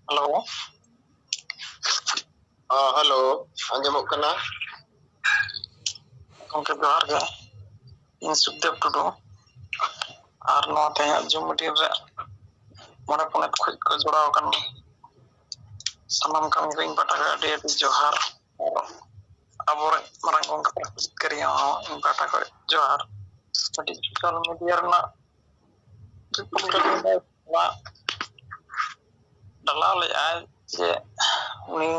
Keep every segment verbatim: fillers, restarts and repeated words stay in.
Hello. ᱦᱮᱸ, hello, ᱟᱸᱡᱚᱢᱚᱜ ᱠᱟᱱᱟ? ᱜᱚᱢᱠᱮ, ᱡᱚᱦᱟᱨ ᱜᱮ᱾ ᱤᱧ ᱥᱩᱠᱫᱮᱵ ᱴᱩᱰᱩ᱾ ᱟᱨ ᱱᱚᱣᱟ ᱛᱮᱦᱮᱧᱟᱜ ᱡᱩᱢ ᱢᱤᱴᱤᱝ ᱨᱮ ᱢᱚᱬᱮ ᱯᱚᱱᱚᱛ ᱠᱷᱚᱱ ᱠᱚ ᱡᱚᱲᱟᱣ ᱟᱠᱟᱱ ᱥᱟᱱᱟᱢ ᱠᱟᱹᱢᱤ ᱠᱚ ᱤᱧ ᱯᱟᱦᱴᱟ ᱠᱷᱚᱱ ᱟᱹᱰᱤ ᱟᱹᱰᱤ ᱡᱚᱦᱟᱨ᱾ ᱟᱨ ᱟᱵᱚᱨᱮᱱ ᱢᱟᱨᱟᱝ ᱜᱚᱢᱠᱮ ᱡᱤᱛᱠᱟᱹᱨᱤᱭᱟᱹ ᱦᱚᱸ ᱤᱧ ᱯᱟᱦᱴᱟ ᱠᱷᱚᱱ ᱡᱚᱦᱟᱨ᱾ ᱠᱟᱹᱴᱤᱡ ᱥᱳᱥᱟᱞ ᱢᱤᱰᱤᱭᱟ ᱨᱮᱱᱟᱜ ᱱᱚᱣᱟ ᱰᱟᱞᱟᱣ ᱞᱮᱫᱼᱟᱭ ᱡᱮ ᱩᱱᱤ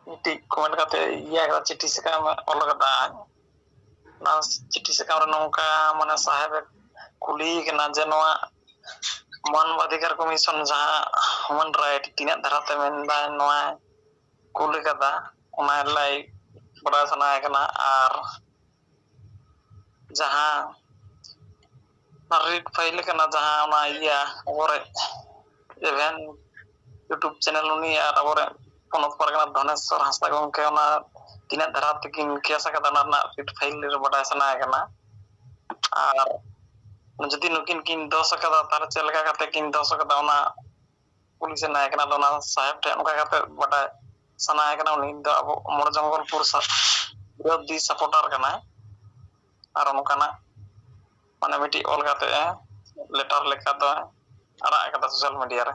ᱢᱤᱫᱴᱤᱡ ᱠᱚᱢᱮᱱᱴ ᱠᱟᱛᱮ ᱤᱭᱟᱹ ᱠᱟᱫᱟ, ᱪᱤᱴᱷᱤ ᱥᱟᱠᱟᱢ ᱚᱞ ᱠᱟᱫᱟ᱾ ᱚᱱᱟ ᱪᱤᱴᱷᱤ ᱥᱟᱠᱟᱢ ᱨᱮ ᱱᱚᱝᱠᱟ ᱢᱟᱱᱮ ᱥᱟᱦᱮᱵ ᱮ ᱠᱩᱞᱤᱭᱮ ᱠᱟᱱᱟ ᱡᱮ ᱱᱚᱣᱟ ᱢᱟᱱᱵᱟᱫᱷᱤᱠᱟᱨ ᱠᱚᱢᱤᱥᱚᱱ ᱡᱟᱦᱟᱸ ᱦᱤᱭᱩᱢᱮᱱ ᱨᱟᱭᱤᱴ ᱛᱤᱱᱟᱹᱜ ᱫᱷᱟᱨᱟ ᱛᱮ ᱢᱮᱱᱫᱟᱭ ᱱᱚᱣᱟ ᱠᱩᱞ ᱠᱟᱫᱟ, ᱚᱱᱟ ᱞᱟᱹᱭ ᱵᱟᱲᱟᱭ ᱥᱟᱱᱟᱭᱮ ᱠᱟᱱᱟ᱾ ᱟᱨ ᱡᱟᱦᱟᱸ ᱨᱤᱴ ᱯᱷᱟᱭᱤᱞ ᱠᱟᱱᱟ, ᱡᱟᱦᱟᱸ ᱚᱱᱟ ᱤᱭᱟᱹ ᱠᱚᱨᱮ ᱮᱵᱷᱮᱱ ᱭᱩᱴᱩᱵᱽ ᱪᱮᱱᱮᱞ ᱩᱱᱤ ᱟᱨ ᱟᱵᱚᱨᱮᱱ ᱯᱚᱱᱚᱛ ᱯᱟᱨᱜᱟᱱᱟ ᱫᱷᱚᱱᱮᱥᱣᱚᱨ ᱦᱟᱸᱥᱫᱟ ᱜᱚᱢᱠᱮ ᱚᱱᱟ ᱛᱤᱱᱟᱹᱜ ᱫᱷᱟᱨᱟ ᱛᱮᱠᱤᱱ ᱠᱮᱥ ᱟᱠᱟᱫᱟ, ᱚᱱᱟ ᱨᱮᱱᱟᱜ ᱨᱤᱴ ᱯᱷᱟᱭᱤᱞ ᱨᱮ ᱵᱟᱰᱟᱭ ᱥᱟᱱᱟᱭᱮ ᱠᱟᱱᱟ᱾ ᱟᱨ ᱡᱩᱫᱤ ᱱᱩᱠᱤᱱ ᱠᱤᱱ ᱫᱳᱥ ᱟᱠᱟᱫᱟ, ᱛᱟᱦᱚᱞᱮ ᱪᱮᱫ ᱞᱮᱠᱟ ᱠᱟᱛᱮ ᱠᱤᱱ ᱫᱳᱥ ᱟᱠᱟᱫᱟ, ᱚᱱᱟ ᱠᱩᱞᱤ ᱥᱟᱱᱟᱭᱮ ᱠᱟᱱᱟ᱾ ᱟᱫᱚ ᱚᱱᱟ ᱥᱟᱦᱮᱵᱽ ᱴᱷᱮᱱ ᱚᱱᱠᱟ ᱠᱟᱛᱮ ᱵᱟᱰᱟᱭ ᱥᱟᱱᱟᱭᱮ ᱠᱟᱱᱟ᱾ ᱩᱱᱤ ᱫᱚ ᱟᱵᱚ ᱢᱚᱬᱮ ᱡᱚᱝᱜᱚᱞ ᱯᱩᱨ ᱥᱟ-, ᱵᱤᱨᱳᱫᱷᱤ ᱥᱟᱯᱳᱨᱴᱟᱨ ᱠᱟᱱᱟᱭ᱾ ᱟᱨ ᱚᱱᱠᱟᱱᱟᱜ ᱢᱟᱱᱮ ᱢᱤᱫᱴᱤᱡ ᱚᱞ ᱠᱟᱛᱮ ᱞᱮᱴᱟᱨ ᱞᱮᱠᱟ ᱫᱚ ᱟᱲᱟᱜ ᱟᱠᱟᱫᱟ ᱥᱳᱥᱟᱞ ᱢᱤᱰᱤᱭᱟ ᱨᱮ᱾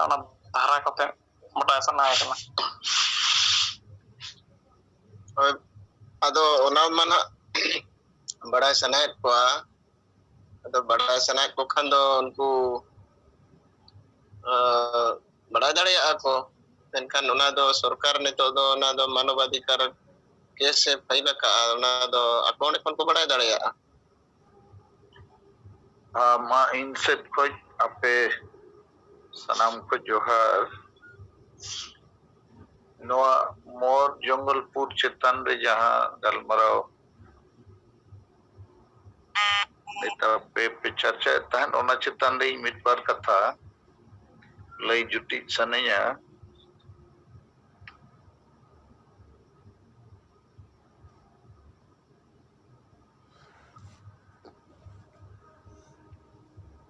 ᱚᱱᱟ ᱫᱷᱟᱨᱟ ᱠᱚᱛᱮ ᱵᱟᱰᱟᱭ ᱥᱟᱱᱟᱭᱮ ᱠᱟᱱᱟ᱾ ᱦᱳᱭ, ᱟᱫᱚ ᱚᱱᱟ ᱢᱟ ᱱᱟᱦᱟᱜ ᱵᱟᱲᱟᱭ ᱥᱟᱱᱟᱭᱮᱫ ᱠᱚᱣᱟ᱾ ᱟᱫᱚ ᱵᱟᱲᱟᱭ ᱥᱟᱱᱟᱭᱮᱫ ᱠᱚ ᱠᱷᱟᱱ ᱫᱚ ᱩᱱᱠᱩ, ᱟᱸ, ᱵᱟᱲᱟᱭ ᱫᱟᱲᱮᱭᱟᱜᱼᱟ ᱠᱚ᱾ ᱢᱮᱱᱠᱷᱟᱱ ᱚᱱᱟ ᱫᱚ ᱥᱚᱨᱠᱟᱨ ᱱᱤᱛᱚᱜ ᱫᱚ ᱚᱱᱟ ᱫᱚ ᱢᱟᱱᱚᱵᱟᱫᱷᱤᱠᱟᱨ ᱠᱮᱥ ᱮ ᱯᱷᱟᱭᱤᱞ ᱟᱠᱟᱫᱼᱟ, ᱚᱱᱟ ᱫᱚ ᱟᱠᱚ ᱚᱸᱰᱮ ᱠᱷᱚᱱ ᱠᱚ ᱵᱟᱲᱟᱭ ᱫᱟᱲᱮᱭᱟᱜᱼᱟ᱾ ᱟᱢ, ᱤᱧ ᱥᱮᱫ ᱠᱷᱚᱱ ᱟᱯᱮ ᱥᱟᱱᱟᱢ ᱠᱚ ᱡᱚᱦᱟᱨ᱾ ᱱᱚᱣᱟ ᱢᱚᱨ ᱡᱚᱝᱜᱚᱞᱯᱩᱨ ᱪᱮᱛᱟᱱ ᱨᱮ ᱡᱟᱦᱟᱸ ᱜᱟᱞᱢᱟᱨᱟᱣ ᱱᱮᱛᱟᱨ ᱯᱮ, ᱯᱮ ᱪᱟᱨᱪᱟᱭᱮᱫ ᱛᱟᱦᱮᱸᱫ, ᱚᱱᱟ ᱪᱮᱛᱟᱱ ᱨᱮ ᱤᱧ ᱢᱤᱫ ᱵᱟᱨ ᱠᱟᱛᱷᱟ ᱞᱟᱹᱭ ᱡᱩᱴᱤᱡ ᱥᱟᱱᱟᱧᱟ᱾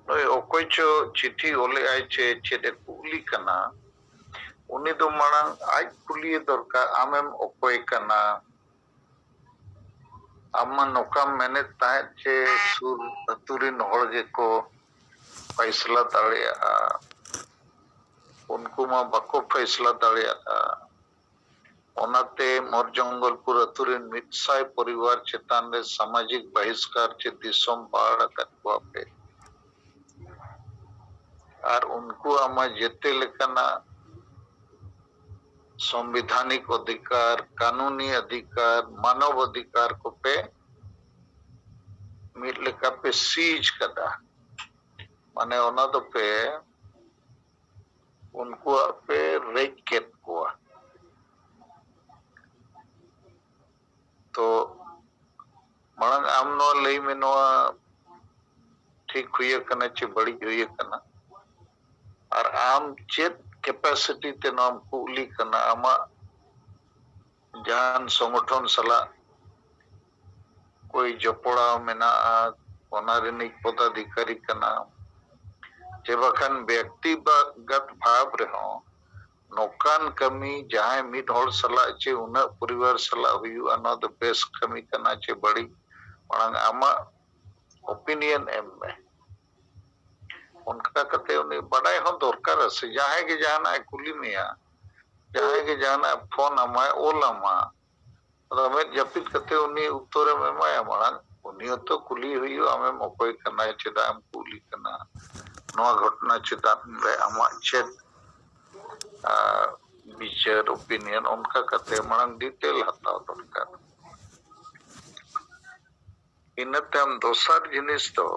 ᱱᱩᱭ ᱚᱠᱚᱭ ᱪᱚ ᱪᱤᱴᱷᱤ ᱚᱞᱮᱜᱼᱟᱭ ᱪᱮ ᱪᱮᱫ ᱮ ᱠᱩᱞᱤ ᱠᱟᱱᱟ, ᱩᱱᱤ ᱫᱚ ᱢᱟᱲᱟᱝ ᱟᱡ ᱠᱩᱞᱤᱭᱮ ᱫᱚᱨᱠᱟᱨ, "ᱟᱢᱮᱢ ᱚᱠᱚᱭ ᱠᱟᱱᱟ?" ᱟᱢ ᱢᱟ ᱱᱚᱝᱠᱟᱢ ᱢᱮᱱᱮᱫ ᱛᱟᱦᱮᱸᱫ ᱡᱮ ᱥᱩᱨ ᱟᱹᱛᱩ ᱨᱤᱱ ᱦᱚᱲ ᱜᱮᱠᱚ ᱯᱷᱟᱭᱥᱞᱟ ᱫᱟᱲᱮᱭᱟᱜᱼᱟ, ᱩᱱᱠᱩ ᱢᱟ ᱵᱟᱠᱚ ᱯᱷᱟᱭᱥᱞᱟ ᱫᱟᱲᱮᱭᱟᱜᱼᱟ᱾ ᱚᱱᱟᱛᱮ ᱢᱚᱨᱡᱚᱝᱜᱚᱞᱯᱩᱨ ᱟᱹᱛᱩ ᱨᱤᱱ ᱢᱤᱫ ᱥᱟᱭ ᱯᱚᱨᱤᱵᱟᱨ ᱪᱮᱛᱟᱱ ᱨᱮ ᱥᱟᱢᱟᱡᱤᱠ ᱵᱟᱦᱤᱥᱠᱟᱨ ᱪᱮ ᱫᱤᱥᱚᱢ ᱵᱟᱦᱟᱲ ᱟᱠᱟᱫ ᱠᱚᱣᱟ ᱯᱮ᱾ ᱟᱨ ᱩᱱᱠᱩᱣᱟᱜ ᱢᱟ ᱡᱮᱛᱮ ᱞᱮᱠᱟᱱᱟᱜ ᱥᱚᱝᱵᱤᱫᱷᱟᱱᱤᱠ ᱚᱫᱷᱤᱠᱟᱨ, ᱠᱟᱹᱱᱩᱱᱤ ᱚᱫᱷᱤᱠᱟᱨ, ᱢᱟᱱᱚᱵ ᱚᱫᱷᱤᱠᱟᱨ ᱠᱚᱯᱮ ᱢᱤᱫ ᱞᱮᱠᱟ ᱯᱮ ᱥᱤᱡᱽ ᱠᱟᱫᱟ᱾ ᱢᱟᱱᱮ ᱚᱱᱟ ᱫᱚᱯᱮ, ᱩᱱᱠᱩᱣᱟᱜ ᱯᱮ ᱨᱮᱡ ᱠᱮᱫ ᱠᱚᱣᱟ᱾ ᱛᱚ ᱢᱟᱲᱟᱝ ᱟᱢ ᱱᱚᱣᱟ ᱞᱟᱹᱭ ᱢᱮ, ᱱᱚᱣᱟ ᱴᱷᱤᱠ ᱦᱩᱭ ᱟᱠᱟᱱᱟ ᱪᱮ ᱵᱟᱹᱲᱤᱡ ᱦᱩᱭ ᱟᱠᱟᱱᱟ? ᱟᱨ ᱟᱢ ᱪᱮᱫ ᱠᱮᱯᱟᱥᱤᱴᱤ ᱛᱮ ᱱᱚᱣᱟᱢ ᱠᱩᱞᱤ ᱠᱟᱱᱟ? ᱟᱢᱟᱜ ᱡᱟᱦᱟᱱ ᱥᱚᱝᱜᱚᱴᱷᱚᱱ ᱥᱟᱞᱟᱜ ᱠᱚᱭ ᱡᱚᱯᱲᱟᱣ ᱢᱮᱱᱟᱜᱼᱟ, ᱚᱱᱟ ᱨᱤᱱᱤᱡ ᱯᱚᱫᱟᱫᱷᱤᱠᱟᱨᱤ ᱠᱟᱱᱟ, ᱪᱮ ᱵᱟᱠᱷᱟᱱ ᱵᱮᱠᱛᱤᱜᱚᱛ ᱵᱷᱟᱵᱽ ᱨᱮᱦᱚᱸ ᱱᱚᱝᱠᱟᱱ ᱠᱟᱹᱢᱤ ᱡᱟᱦᱟᱸᱭ ᱢᱤᱫ ᱦᱚᱲ ᱥᱟᱞᱟᱜ ᱪᱮ ᱩᱱᱟᱹᱜ ᱯᱚᱨᱤᱵᱟᱨ ᱥᱟᱞᱟᱜ ᱦᱩᱭᱩᱜᱼᱟ, ᱱᱚᱣᱟ ᱫᱚ ᱵᱮᱥ ᱠᱟᱹᱢᱤ ᱠᱟᱱᱟ ᱪᱮ ᱵᱟᱹᱲᱤᱡ? ᱢᱟᱲᱟᱝ ᱟᱢᱟᱜ ᱚᱯᱤᱱᱤᱭᱚᱱ ᱮᱢ ᱢᱮ᱾ ᱚᱱᱠᱟ ᱠᱟᱛᱮ ᱩᱱᱤ ᱵᱟᱰᱟᱭ ᱦᱚᱸ ᱫᱚᱨᱠᱟᱨᱟ ᱥᱮ, ᱡᱟᱦᱟᱸᱭ ᱜᱮ ᱡᱟᱦᱟᱱᱟᱜ ᱮ ᱠᱩᱞᱤ ᱢᱮᱭᱟ, ᱡᱟᱦᱟᱸᱭ ᱜᱮ ᱡᱟᱦᱟᱱᱟᱜ ᱮ ᱯᱷᱳᱱ ᱟᱢᱟᱭ, ᱚᱞ ᱟᱢᱟ, ᱟᱫᱚ ᱢᱮᱫ ᱡᱟᱹᱯᱤᱫ ᱠᱟᱛᱮ ᱩᱱᱤ ᱩᱛᱛᱚᱨᱮᱢ ᱮᱢᱟᱭᱟ ᱢᱟᱲᱟᱝ, ᱩᱱᱤ ᱦᱚᱸᱛᱚ ᱠᱩᱞᱤ ᱦᱩᱭᱩᱜᱼᱟ, ᱟᱢᱮᱢ ᱚᱠᱚᱭ ᱠᱟᱱᱟᱭ, ᱪᱮᱫᱟᱜ ᱮᱢ ᱠᱩᱞᱤ ᱠᱟᱱᱟ, ᱱᱚᱣᱟ ᱜᱷᱚᱴᱚᱱᱟ ᱪᱮᱛᱟᱱ ᱨᱮ ᱟᱢᱟᱜ ᱪᱮᱫ, ᱟᱨ, ᱵᱤᱪᱟᱹᱨ, ᱚᱯᱤᱱᱤᱭᱚᱱ, ᱚᱱᱠᱟ ᱠᱟᱛᱮ ᱢᱟᱲᱟᱝ ᱰᱤᱴᱮᱞ ᱦᱟᱛᱟᱣ ᱫᱚᱨᱠᱟᱨ᱾ ᱤᱱᱟᱹ ᱛᱟᱭᱚᱢ ᱫᱚᱥᱟᱨ ᱡᱤᱱᱤᱥ ᱫᱚ,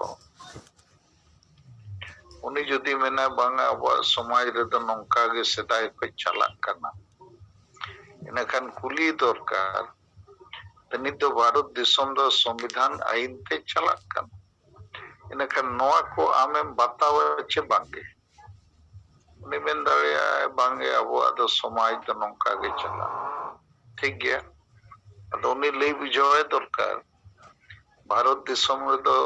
ᱩᱱᱤ ᱡᱩᱫᱤ ᱢᱮᱱᱟ, "ᱵᱟᱝᱟ, ᱟᱵᱚᱣᱟᱜ ᱥᱚᱢᱟᱡᱽ ᱨᱮᱫᱚ ᱱᱚᱝᱠᱟ ᱜᱮ ᱥᱮᱫᱟᱭ ᱠᱷᱚᱱ ᱪᱟᱞᱟᱜ ᱠᱟᱱᱟ", ᱤᱱᱟᱹᱠᱷᱟᱱ ᱠᱩᱞᱤ ᱫᱚᱨᱠᱟᱨ, ᱱᱤᱛ ᱫᱚ ᱵᱷᱟᱨᱚᱛ ᱫᱤᱥᱚᱢ ᱫᱚ ᱥᱚᱝᱵᱤᱫᱷᱟᱱ ᱟᱹᱭᱤᱱ ᱛᱮ ᱪᱟᱞᱟᱜ ᱠᱟᱱᱟ, ᱤᱱᱟᱹᱠᱷᱟᱱ ᱱᱚᱣᱟ ᱠᱚ ᱟᱢᱮᱢ ᱵᱟᱛᱟᱣᱟ ᱪᱮ ᱵᱟᱝᱜᱮ? ᱩᱱᱤ ᱢᱮᱱ ᱫᱟᱲᱮᱭᱟᱜᱼᱟᱭ, "ᱵᱟᱝᱜᱮ, ᱟᱵᱚᱣᱟᱜ ᱫᱚ ᱥᱚᱢᱟᱡᱽ ᱫᱚ ᱱᱚᱝᱠᱟ ᱜᱮ ᱪᱟᱞᱟᱜᱼᱟ᱾" ᱴᱷᱤᱠ ᱜᱮᱭᱟ, ᱟᱫᱚ ᱩᱱᱤ ᱞᱟᱹᱭ ᱵᱩᱡᱷᱟᱹᱣᱟᱭ ᱫᱚᱨᱠᱟᱨ, ᱵᱷᱟᱨᱚᱛ ᱫᱤᱥᱚᱢ ᱨᱮᱫᱚ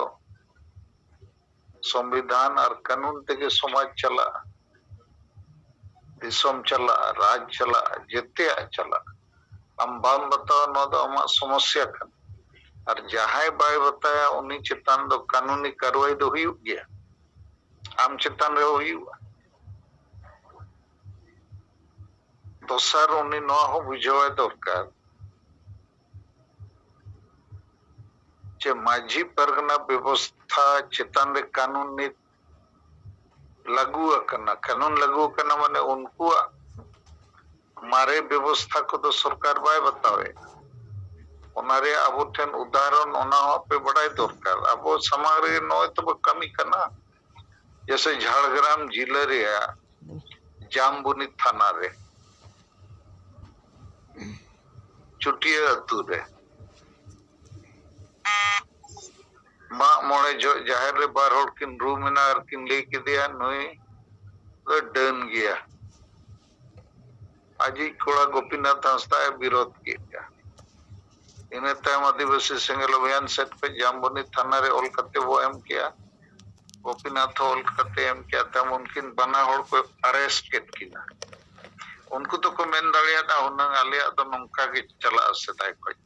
ᱥᱚᱝᱵᱤᱫᱷᱟᱱ ᱟᱨ ᱠᱟᱹᱱᱩᱱ ᱛᱮᱜᱮ ᱥᱚᱢᱟᱡᱽ ᱪᱟᱞᱟᱜᱼᱟ, ᱫᱤᱥᱚᱢ ᱪᱟᱞᱟᱜᱼᱟ, ᱨᱟᱡᱽ ᱪᱟᱞᱟᱜᱼᱟ, ᱡᱮᱛᱮᱭᱟᱜ ᱪᱟᱞᱟᱜᱼᱟ᱾ ᱟᱢ ᱵᱟᱢ ᱵᱟᱛᱟᱣᱟ, ᱱᱚᱣᱟ ᱫᱚ ᱟᱢᱟᱜ ᱥᱚᱢᱚᱥᱥᱟ ᱠᱟᱱᱟ᱾ ᱟᱨ ᱡᱟᱦᱟᱸᱭ ᱵᱟᱭ ᱵᱟᱛᱟᱭᱟ, ᱩᱱᱤ ᱪᱮᱛᱟᱱ ᱫᱚ ᱠᱟᱹᱱᱩᱱᱤ ᱠᱟᱨᱣᱟᱭ ᱫᱚ ᱦᱩᱭᱩᱜ ᱜᱮᱭᱟ, ᱟᱢ ᱪᱮᱛᱟᱱ ᱨᱮᱦᱚᱸ ᱦᱩᱭᱩᱜᱼᱟ᱾ ᱫᱚᱥᱟᱨ, ᱩᱱᱤ ᱱᱚᱣᱟ ᱦᱚᱸ ᱵᱩᱡᱷᱟᱹᱣᱟᱭ ᱫᱚᱨᱠᱟᱨ ᱡᱮ ᱢᱟᱹᱡᱷᱤ ᱯᱟᱨᱜᱟᱱᱟ ᱵᱮᱵᱚᱥᱛᱷᱟ ᱪᱮᱛᱟᱱ ᱨᱮ ᱠᱟᱹᱱᱩᱱ ᱱᱤᱛ ᱞᱟᱹᱜᱩ ᱟᱠᱟᱱᱟ᱾ ᱠᱟᱹᱱᱩᱱ ᱞᱟᱹᱜᱩ ᱟᱠᱟᱱᱟ ᱢᱟᱱᱮ ᱩᱱᱠᱩᱣᱟᱜ ᱢᱟᱨᱮ ᱵᱮᱵᱚᱥᱛᱷᱟ ᱠᱚᱫᱚ ᱥᱚᱨᱠᱟᱨ ᱵᱟᱭ ᱵᱟᱛᱟᱣᱮᱫ᱾ ᱚᱱᱟ ᱨᱮᱭᱟᱜ ᱟᱵᱚ ᱴᱷᱮᱱ ᱩᱫᱟᱦᱚᱨᱚᱱ, ᱚᱱᱟ ᱦᱚᱸ ᱟᱯᱮ ᱵᱟᱰᱟᱭ ᱫᱚᱨᱠᱟᱨ᱾ ᱟᱵᱚ ᱥᱟᱢᱟᱝ ᱨᱮ ᱱᱚᱜᱼᱚᱭ ᱛᱚᱵᱚ ᱠᱟᱹᱢᱤ ᱠᱟᱱᱟ᱾ ᱡᱮᱥᱮ ᱡᱷᱟᱲᱜᱨᱟᱢ ᱡᱤᱞᱟᱹ ᱨᱮᱭᱟᱜ ᱡᱟᱢᱵᱩᱱᱤ ᱛᱷᱟᱱᱟ ᱨᱮ ᱪᱩᱴᱤᱭᱟᱹ ᱟᱹᱛᱩ ᱨᱮ ᱢᱟᱜ ᱢᱚᱬᱮ ᱡᱚᱦᱚᱜ ᱡᱟᱦᱮᱨ ᱨᱮ ᱵᱟᱨ ᱦᱚᱲ ᱠᱤᱱ ᱨᱩᱢ ᱮᱱᱟ ᱟᱨ ᱠᱤᱱ ᱞᱟᱹᱭ ᱠᱮᱫᱮᱭᱟ, "ᱱᱩᱭ ᱫᱚ ᱰᱟᱹᱱ ᱜᱮᱭᱟ᱾" ᱟᱡᱤᱡ ᱠᱚᱲᱟ ᱜᱳᱯᱤᱱᱟᱛᱷ ᱦᱟᱸᱥᱫᱟ ᱮ ᱵᱤᱨᱳᱫ ᱠᱮᱫᱼᱟ᱾ ᱤᱱᱟᱹ ᱛᱟᱭᱚᱢ ᱟᱹᱫᱤᱵᱟᱹᱥᱤ ᱥᱮᱸᱜᱮᱞ ᱚᱵᱷᱤᱭᱟᱱ ᱥᱮᱫ ᱠᱷᱚᱱ ᱡᱟᱢᱵᱚᱱᱤ ᱛᱷᱟᱱᱟ ᱨᱮ ᱚᱞ ᱠᱟᱛᱮ ᱵᱚ ᱮᱢ ᱠᱮᱜᱼᱟ᱾ ᱜᱳᱯᱤᱱᱟᱛᱷ ᱦᱚᱸ ᱚᱞ ᱠᱟᱛᱮ ᱮᱢ ᱠᱮᱜᱼᱟ᱾ ᱛᱟᱭᱚᱢ ᱩᱱᱠᱤᱱ ᱵᱟᱱᱟ ᱦᱚᱲ ᱠᱚ ᱟᱨᱮᱥᱴ ᱠᱮᱫ ᱠᱤᱱᱟ᱾ ᱩᱱᱠᱩ ᱫᱚᱠᱚ ᱢᱮᱱ ᱫᱟᱲᱮᱭᱟᱫᱟ, "ᱦᱩᱱᱟᱹᱝ ᱟᱞᱮᱭᱟᱜ ᱫᱚ ᱱᱚᱝᱠᱟ ᱜᱮ ᱪᱟᱞᱟᱜᱼᱟ ᱥᱮᱫᱟᱭ ᱠᱷᱚᱱ᱾"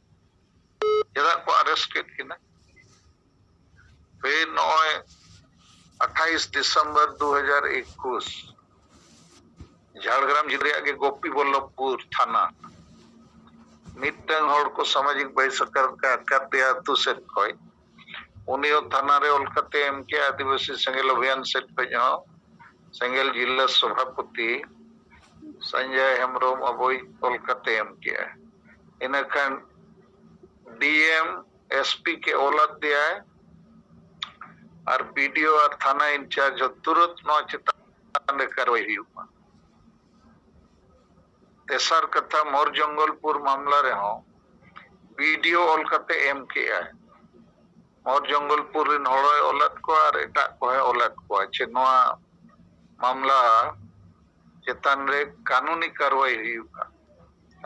ᱪᱮᱫᱟᱜ ᱠᱚ ᱟᱨᱮᱥᱴ ᱠᱮᱫ ᱠᱤᱱᱟ? ᱯᱷᱤᱨ ᱱᱚᱜᱼᱚᱭ ᱟᱴᱷᱟᱭᱤᱥ ᱰᱤᱥᱮᱢᱵᱚᱨ ᱫᱩ ᱦᱟᱡᱟᱨ ᱮᱠᱩᱥ, ᱡᱷᱟᱲᱜᱨᱟᱢ ᱡᱤᱞᱟᱹ ᱨᱮᱭᱟᱜ ᱜᱮ ᱜᱳᱯᱤ ᱵᱚᱞᱞᱚᱵᱷᱯᱩᱨ ᱛᱷᱟᱱᱟ, ᱢᱤᱫᱴᱟᱝ ᱦᱚᱲ ᱠᱚ ᱥᱟᱢᱟᱡᱤᱠ ᱵᱟᱹᱭᱥᱟᱹᱠᱟᱨ ᱠᱟᱫᱮᱭᱟ ᱟᱹᱛᱩ ᱥᱮᱫ ᱠᱷᱚᱱ᱾ ᱩᱱᱤ ᱦᱚᱸ ᱛᱷᱟᱱᱟ ᱨᱮ ᱚᱞ ᱠᱟᱛᱮ ᱮᱢ ᱠᱮᱜᱼᱟ᱾ ᱟᱹᱫᱤᱵᱟᱹᱥᱤ ᱥᱮᱸᱜᱮᱞ ᱚᱵᱷᱤᱭᱟᱱ ᱥᱮᱫ ᱠᱷᱚᱱ ᱦᱚᱸ ᱥᱮᱸᱜᱮᱞ ᱡᱤᱞᱟᱹ ᱥᱚᱵᱷᱟᱯᱚᱛᱤ ᱥᱚᱧᱡᱚᱭ ᱦᱮᱢᱵᱨᱚᱢ ᱟᱵᱚᱭ ᱚᱞ ᱠᱟᱛᱮ ᱮᱢ ᱠᱮᱜᱼᱟ᱾ ᱤᱱᱟᱹ ᱠᱷᱟᱱ ᱰᱤ ᱮᱢ, ᱮᱥ ᱯᱤ ᱠᱮ ᱚᱞᱟᱫ ᱫᱮᱭᱟᱭ ᱟᱨ ᱵᱤ ᱰᱤ ᱳ ᱟᱨ ᱛᱷᱟᱱᱟ ᱤᱱᱪᱟᱨᱡᱽ ᱦᱚᱸ ᱛᱩᱨᱟᱹᱛ ᱱᱚᱣᱟ ᱪᱮᱛᱟᱱ ᱨᱮ ᱠᱟᱨᱣᱟᱭ ᱦᱩᱭᱩᱜ ᱢᱟ᱾ ᱛᱮᱥᱟᱨ ᱠᱟᱛᱷᱟ, ᱢᱚᱨ ᱡᱚᱝᱜᱚᱞᱯᱩᱨ ᱢᱟᱢᱞᱟ ᱨᱮᱦᱚᱸ ᱵᱤ ᱰᱤ ᱳ ᱚᱞ ᱠᱟᱛᱮ ᱮᱢ ᱠᱮᱜᱼᱟᱭ᱾ ᱢᱚᱨ ᱡᱚᱝᱜᱚᱞᱯᱩᱨ ᱨᱮᱱ ᱦᱚᱲ ᱦᱚᱸᱭ ᱚᱞᱟᱫ ᱠᱚᱣᱟ ᱟᱨ ᱮᱴᱟᱜ ᱠᱚᱦᱚᱸᱭ ᱚᱞᱟᱫ ᱠᱚᱣᱟ ᱡᱮ ᱱᱚᱣᱟ ᱢᱟᱢᱞᱟ ᱪᱮᱛᱟᱱ ᱨᱮ ᱠᱟᱹᱱᱩᱱᱤ ᱠᱟᱨᱣᱟᱭ ᱦᱩᱭᱩᱜᱼᱟ᱾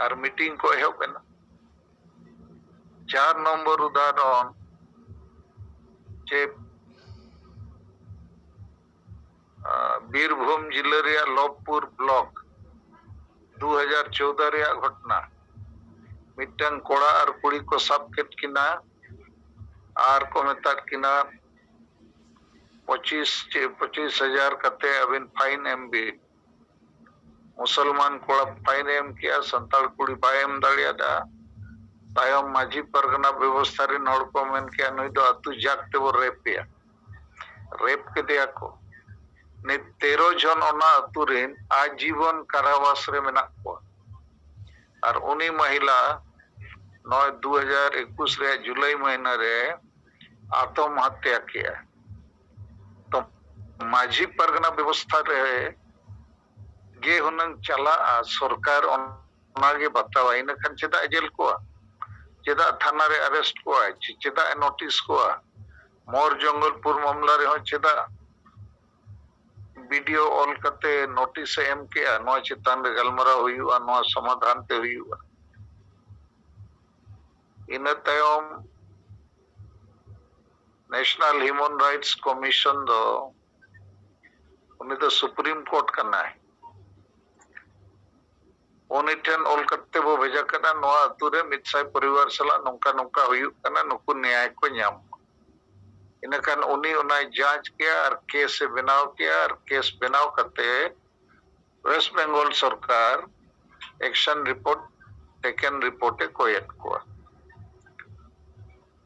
ᱟᱨ ᱢᱤᱴᱤᱝ ᱠᱚ ᱮᱦᱚᱵ ᱮᱱᱟ᱾ ᱪᱟᱨ ᱱᱚᱢᱵᱚᱨ ᱩᱫᱟᱦᱚᱨᱚᱱ ᱡᱮ ᱵᱤᱨᱵᱷᱩᱢ ᱡᱤᱞᱟᱹ ᱨᱮᱭᱟᱜ ᱞᱚᱵᱽᱯᱩᱨ ᱵᱞᱚᱠ, ᱫᱩ ᱦᱟᱡᱟᱨ ᱪᱳᱣᱫᱟ ᱨᱮᱭᱟᱜ ᱜᱷᱚᱴᱱᱟ᱾ ᱢᱤᱫᱴᱟᱝ ᱠᱚᱲᱟ ᱟᱨ ᱠᱩᱲᱤ ᱠᱚ ᱥᱟᱵ ᱠᱮᱫ ᱠᱤᱱᱟ ᱟᱨ ᱠᱚ ᱢᱮᱛᱟᱫ ᱠᱤᱱᱟ, "ᱯᱚᱸᱪᱤᱥ ᱪᱮ ᱯᱚᱸᱪᱤᱥ ᱦᱟᱡᱟᱨ ᱠᱟᱛᱮ ᱟᱹᱵᱤᱱ ᱯᱷᱟᱭᱤᱱ ᱮᱢ ᱵᱤᱱ᱾" ᱢᱩᱥᱚᱞᱢᱟᱱ ᱠᱚᱲᱟ ᱯᱷᱟᱭᱤᱱ ᱮ ᱮᱢ ᱠᱮᱜᱼᱟ, ᱥᱟᱱᱛᱟᱲ ᱠᱩᱲᱤ ᱵᱟᱭ ᱮᱢ ᱫᱟᱲᱮᱭᱟᱫᱟ᱾ ᱛᱟᱭᱚᱢ ᱢᱟᱹᱡᱷᱤ ᱯᱟᱨᱜᱟᱱᱟ ᱵᱮᱵᱚᱥᱛᱷᱟ ᱨᱮᱱ ᱦᱚᱲ ᱠᱚ ᱢᱮᱱ ᱠᱮᱜᱼᱟ, "ᱱᱩᱭ ᱫᱚ ᱟᱹᱛᱩ ᱡᱟᱠ ᱛᱮᱵᱚ ᱨᱮᱯ ᱮᱭᱟ᱾" ᱨᱮᱯ ᱠᱮᱫᱮᱭᱟ ᱠᱚ᱾ ᱱᱤᱛ ᱛᱮᱨᱚ ᱡᱚᱱ ᱚᱱᱟ ᱟᱹᱛᱩ ᱨᱮᱱ ᱟᱡᱤᱵᱚᱱ ᱠᱟᱨᱟᱵᱟᱥ ᱨᱮ ᱢᱮᱱᱟᱜ ᱠᱚᱣᱟ᱾ ᱟᱨ ᱩᱱᱤ ᱢᱟᱦᱤᱞᱟ ᱱᱚᱜᱼᱚᱭ ᱫᱩ ᱦᱟᱡᱟᱨ ᱮᱠᱩᱥ ᱨᱮᱭᱟᱜ ᱡᱩᱞᱟᱭ ᱢᱟᱹᱦᱱᱟᱹ ᱨᱮ ᱟᱛᱚᱢ ᱦᱟᱛᱭᱟ ᱠᱮᱜᱼᱟ᱾ ᱛᱚ, ᱢᱟᱹᱡᱷᱤ ᱯᱟᱨᱜᱟᱱᱟ ᱵᱮᱵᱚᱥᱛᱷᱟ ᱨᱮ ᱜᱮ ᱦᱩᱱᱟᱹᱝ ᱪᱟᱞᱟᱜᱼᱟ, ᱥᱚᱨᱠᱟᱨ ᱚᱱᱟᱜᱮ ᱵᱟᱛᱟᱣᱟ, ᱤᱱᱟᱹ ᱠᱷᱟᱱ ᱪᱮᱫᱟᱜ ᱮ ᱡᱮᱞ ᱠᱚᱣᱟ? ᱪᱮᱫᱟᱜ ᱛᱷᱟᱱᱟ ᱨᱮ ᱟᱨᱮᱥᱴ ᱠᱚᱣᱟᱭ? ᱪᱮ-, ᱪᱮᱫᱟᱜ ᱮ ᱱᱳᱴᱤᱥ ᱠᱚᱣᱟ? ᱢᱚᱨ ᱡᱚᱝᱜᱚᱞᱯᱩᱨ ᱢᱟᱢᱞᱟ ᱨᱮᱦᱚᱸ ᱪᱮᱫᱟᱜ ᱵᱤᱰᱤᱳ ᱚᱞ ᱠᱟᱛᱮ ᱱᱳᱴᱤᱥ ᱮ ᱮᱢ ᱠᱮᱜᱼᱟ, "ᱱᱚᱣᱟ ᱪᱮᱛᱟᱱ ᱨᱮ ᱜᱟᱞᱢᱟᱨᱟᱣ ᱦᱩᱭᱩᱜᱼᱟ, ᱱᱚᱣᱟ ᱥᱚᱢᱟᱫᱷᱟᱱ ᱛᱮ ᱦᱩᱭᱩᱜᱼᱟ"? ᱤᱱᱟᱹ ᱛᱟᱭᱚᱢ ᱱᱮᱥᱱᱟᱞ ᱦᱤᱭᱩᱢᱮᱱ ᱨᱟᱭᱤᱴᱥ ᱠᱚᱢᱤᱥᱚᱱ ᱫᱚ, ᱩᱱᱤ ᱫᱚ ᱥᱩᱯᱨᱤᱢ ᱠᱳᱨᱴ ᱠᱟᱱᱟᱭ, ᱩᱱᱤ ᱴᱷᱮᱱ ᱚᱞ ᱠᱟᱛᱮ ᱵᱚ ᱵᱷᱮᱡᱟ ᱠᱟᱫᱟ, "ᱱᱚᱣᱟ ᱟᱹᱛᱩ ᱨᱮ ᱢᱤᱫ ᱥᱟᱭ ᱯᱚᱨᱤᱵᱟᱨ ᱥᱟᱞᱟᱜ ᱱᱚᱝᱠᱟ ᱱᱚᱝᱠᱟ ᱦᱩᱭᱩᱜ ᱠᱟᱱᱟ, ᱱᱩᱠᱩ ᱱᱮᱭᱟᱭ ᱠᱚ ᱧᱟᱢ ᱢᱟ᱾" ᱤᱱᱟᱹᱠᱷᱟᱱ ᱩᱱᱤ ᱚᱱᱟᱭ ᱡᱟᱸᱪ ᱠᱮᱜᱼᱟ ᱟᱨ ᱠᱮᱥ ᱮ ᱵᱮᱱᱟᱣ ᱠᱮᱜᱼᱟ, ᱟᱨ ᱠᱮᱥ ᱵᱮᱱᱟᱣ ᱠᱟᱛᱮ ᱣᱮᱥᱴ ᱵᱮᱝᱜᱚᱞ ᱥᱚᱨᱠᱟᱨ ᱮᱠᱥᱚᱱ ᱨᱤᱯᱳᱨᱴ, ᱴᱮᱠᱮᱱ ᱨᱤᱯᱳᱨᱴ ᱮ ᱠᱚᱭᱮᱫ ᱠᱚᱣᱟ᱾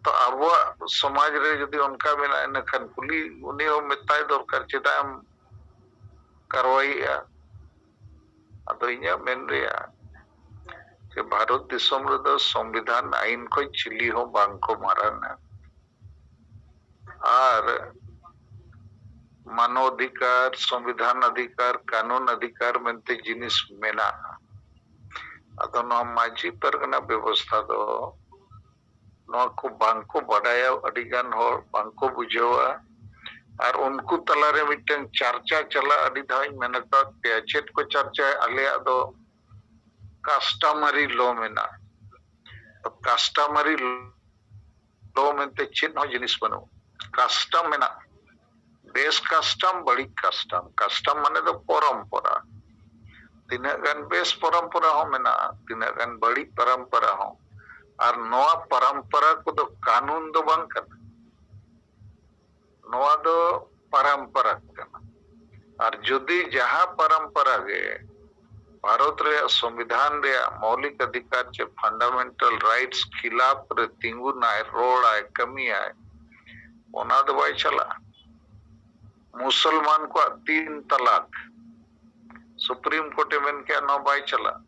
ᱛᱚ, ᱟᱵᱚᱣᱟᱜ ᱥᱚᱢᱟᱡᱽ ᱨᱮ ᱡᱩᱫᱤ ᱚᱱᱠᱟ ᱢᱮᱱᱟᱜᱼᱟ, ᱤᱱᱟᱹᱠᱷᱟᱱ ᱠᱩᱞᱤ, ᱩᱱᱤ ᱦᱚᱸ ᱢᱮᱛᱟᱭ ᱫᱚᱨᱠᱟᱨ, ᱪᱮᱫᱟᱜ ᱮᱢ ᱠᱟᱨᱣᱟᱭᱮᱫᱼᱟ? ᱟᱫᱚ ᱤᱧᱟᱹᱜ ᱢᱮᱱ ᱨᱮᱭᱟᱜ ᱡᱮ ᱵᱷᱟᱨᱚᱛ ᱫᱤᱥᱚᱢ ᱨᱮᱫᱚ ᱥᱚᱝᱵᱤᱫᱷᱟᱱ ᱟᱹᱭᱤᱱ ᱠᱷᱚᱱ ᱪᱤᱞᱤ ᱦᱚᱸ ᱵᱟᱝ ᱠᱚ ᱢᱟᱨᱟᱝᱟ᱾ ᱟᱨ ᱢᱟᱱᱚᱣ ᱚᱫᱷᱤᱠᱟᱨ, ᱥᱚᱝᱵᱤᱫᱷᱟᱱ ᱚᱫᱷᱤᱠᱟᱨ, ᱠᱟᱹᱱᱩᱱ ᱚᱫᱷᱤᱠᱟᱨ ᱢᱮᱱᱛᱮ ᱡᱤᱱᱤᱥ ᱢᱮᱱᱟᱜᱼᱟ᱾ ᱟᱫᱚ ᱱᱚᱣᱟ ᱢᱟᱹᱡᱷᱤ ᱯᱟᱨᱜᱟᱱᱟ ᱵᱮᱵᱚᱥᱛᱷᱟ ᱫᱚ ᱱᱚᱣᱟ ᱠᱚ ᱵᱟᱝ ᱠᱚ ᱵᱟᱰᱟᱭᱟ, ᱟᱹᱰᱤ ᱜᱟᱱ ᱦᱚᱲ ᱵᱟᱝ ᱠᱚ ᱵᱩᱡᱷᱟᱹᱣᱟ᱾ ᱟᱨ ᱩᱱᱠᱩ ᱛᱟᱞᱟᱨᱮ ᱢᱤᱫᱴᱟᱝ ᱪᱟᱨᱪᱟ ᱪᱟᱞᱟᱜ, ᱟᱹᱰᱤ ᱫᱷᱟᱣ ᱤᱧ ᱢᱮᱱ ᱟᱠᱟᱫ ᱯᱮᱭᱟ, ᱪᱮᱫ ᱠᱚ ᱪᱟᱨᱪᱟᱭᱟ? "ᱟᱞᱮᱭᱟᱜ ᱫᱚ ᱠᱟᱥᱴᱚᱢᱟᱨᱤ ᱞᱚ ᱢᱮᱱᱟᱜᱼᱟ᱾" ᱠᱟᱥᱴᱚᱢᱟᱨᱤ ᱞᱚ ᱢᱮᱱᱛᱮ ᱪᱮᱫ ᱦᱚᱸ ᱡᱤᱱᱤᱥ ᱵᱟᱹᱱᱩᱜᱼᱟ᱾ ᱠᱟᱥᱴᱚᱢ ᱢᱮᱱᱟᱜᱼᱟ, ᱵᱮᱥ ᱠᱟᱥᱴᱚᱢ, ᱵᱟᱹᱲᱤᱡ ᱠᱟᱥᱴᱚᱢ᱾ ᱠᱟᱥᱴᱚᱢ ᱢᱟᱱᱮ ᱫᱚ ᱯᱚᱨᱚᱢᱯᱚᱨᱟ᱾ ᱛᱤᱱᱟᱹᱜ ᱜᱟᱱ ᱵᱮᱥ ᱯᱚᱨᱚᱢᱯᱚᱨᱟ ᱦᱚᱸ ᱢᱮᱱᱟᱜᱼᱟ, ᱛᱤᱱᱟᱹᱜ ᱜᱟᱱ ᱵᱟᱹᱲᱤᱡ ᱯᱚᱨᱚᱢᱯᱚᱨᱟ ᱦᱚᱸ᱾ ᱟᱨ ᱱᱚᱣᱟ ᱯᱚᱨᱚᱢᱯᱚᱨᱟ ᱠᱚᱫᱚ ᱠᱟᱹᱱᱩᱱ ᱫᱚ ᱵᱟᱝ ᱠᱟᱱᱟ, ᱱᱚᱣᱟ ᱫᱚ ᱯᱚᱨᱚᱢᱯᱚᱨᱟ ᱠᱟᱱᱟ᱾ ᱟᱨ ᱡᱩᱫᱤ ᱡᱟᱦᱟᱸ ᱯᱚᱨᱚᱢᱯᱚᱨᱟ ᱜᱮ ᱵᱷᱟᱨᱚᱛ ᱨᱮᱭᱟᱜ ᱥᱚᱝᱵᱤᱫᱷᱟᱱ ᱨᱮᱭᱟᱜ ᱢᱳᱣᱞᱤᱠ ᱚᱫᱷᱤᱠᱟᱨ ᱪᱮ ᱯᱷᱟᱱᱰᱟᱢᱮᱱᱴᱟᱞ ᱨᱟᱭᱤᱴᱥ ᱠᱷᱤᱞᱟᱯ ᱨᱮ ᱛᱤᱸᱜᱩᱱᱟᱭ, ᱨᱚᱲᱟᱭ, ᱠᱟᱹᱢᱤᱭᱟᱭ, ᱚᱱᱟ ᱫᱚ ᱵᱟᱭ ᱪᱟᱞᱟᱜᱼᱟ᱾ ᱢᱩᱥᱚᱞᱢᱟᱱ ᱠᱚᱣᱟᱜ ᱛᱤᱱ ᱛᱟᱞᱟᱠ, ᱥᱩᱯᱨᱤᱢ ᱠᱳᱨᱴ ᱮ ᱢᱮᱱ ᱠᱮᱜᱼᱟ, ᱱᱚᱣᱟ ᱵᱟᱭ ᱪᱟᱞᱟᱜᱼᱟ᱾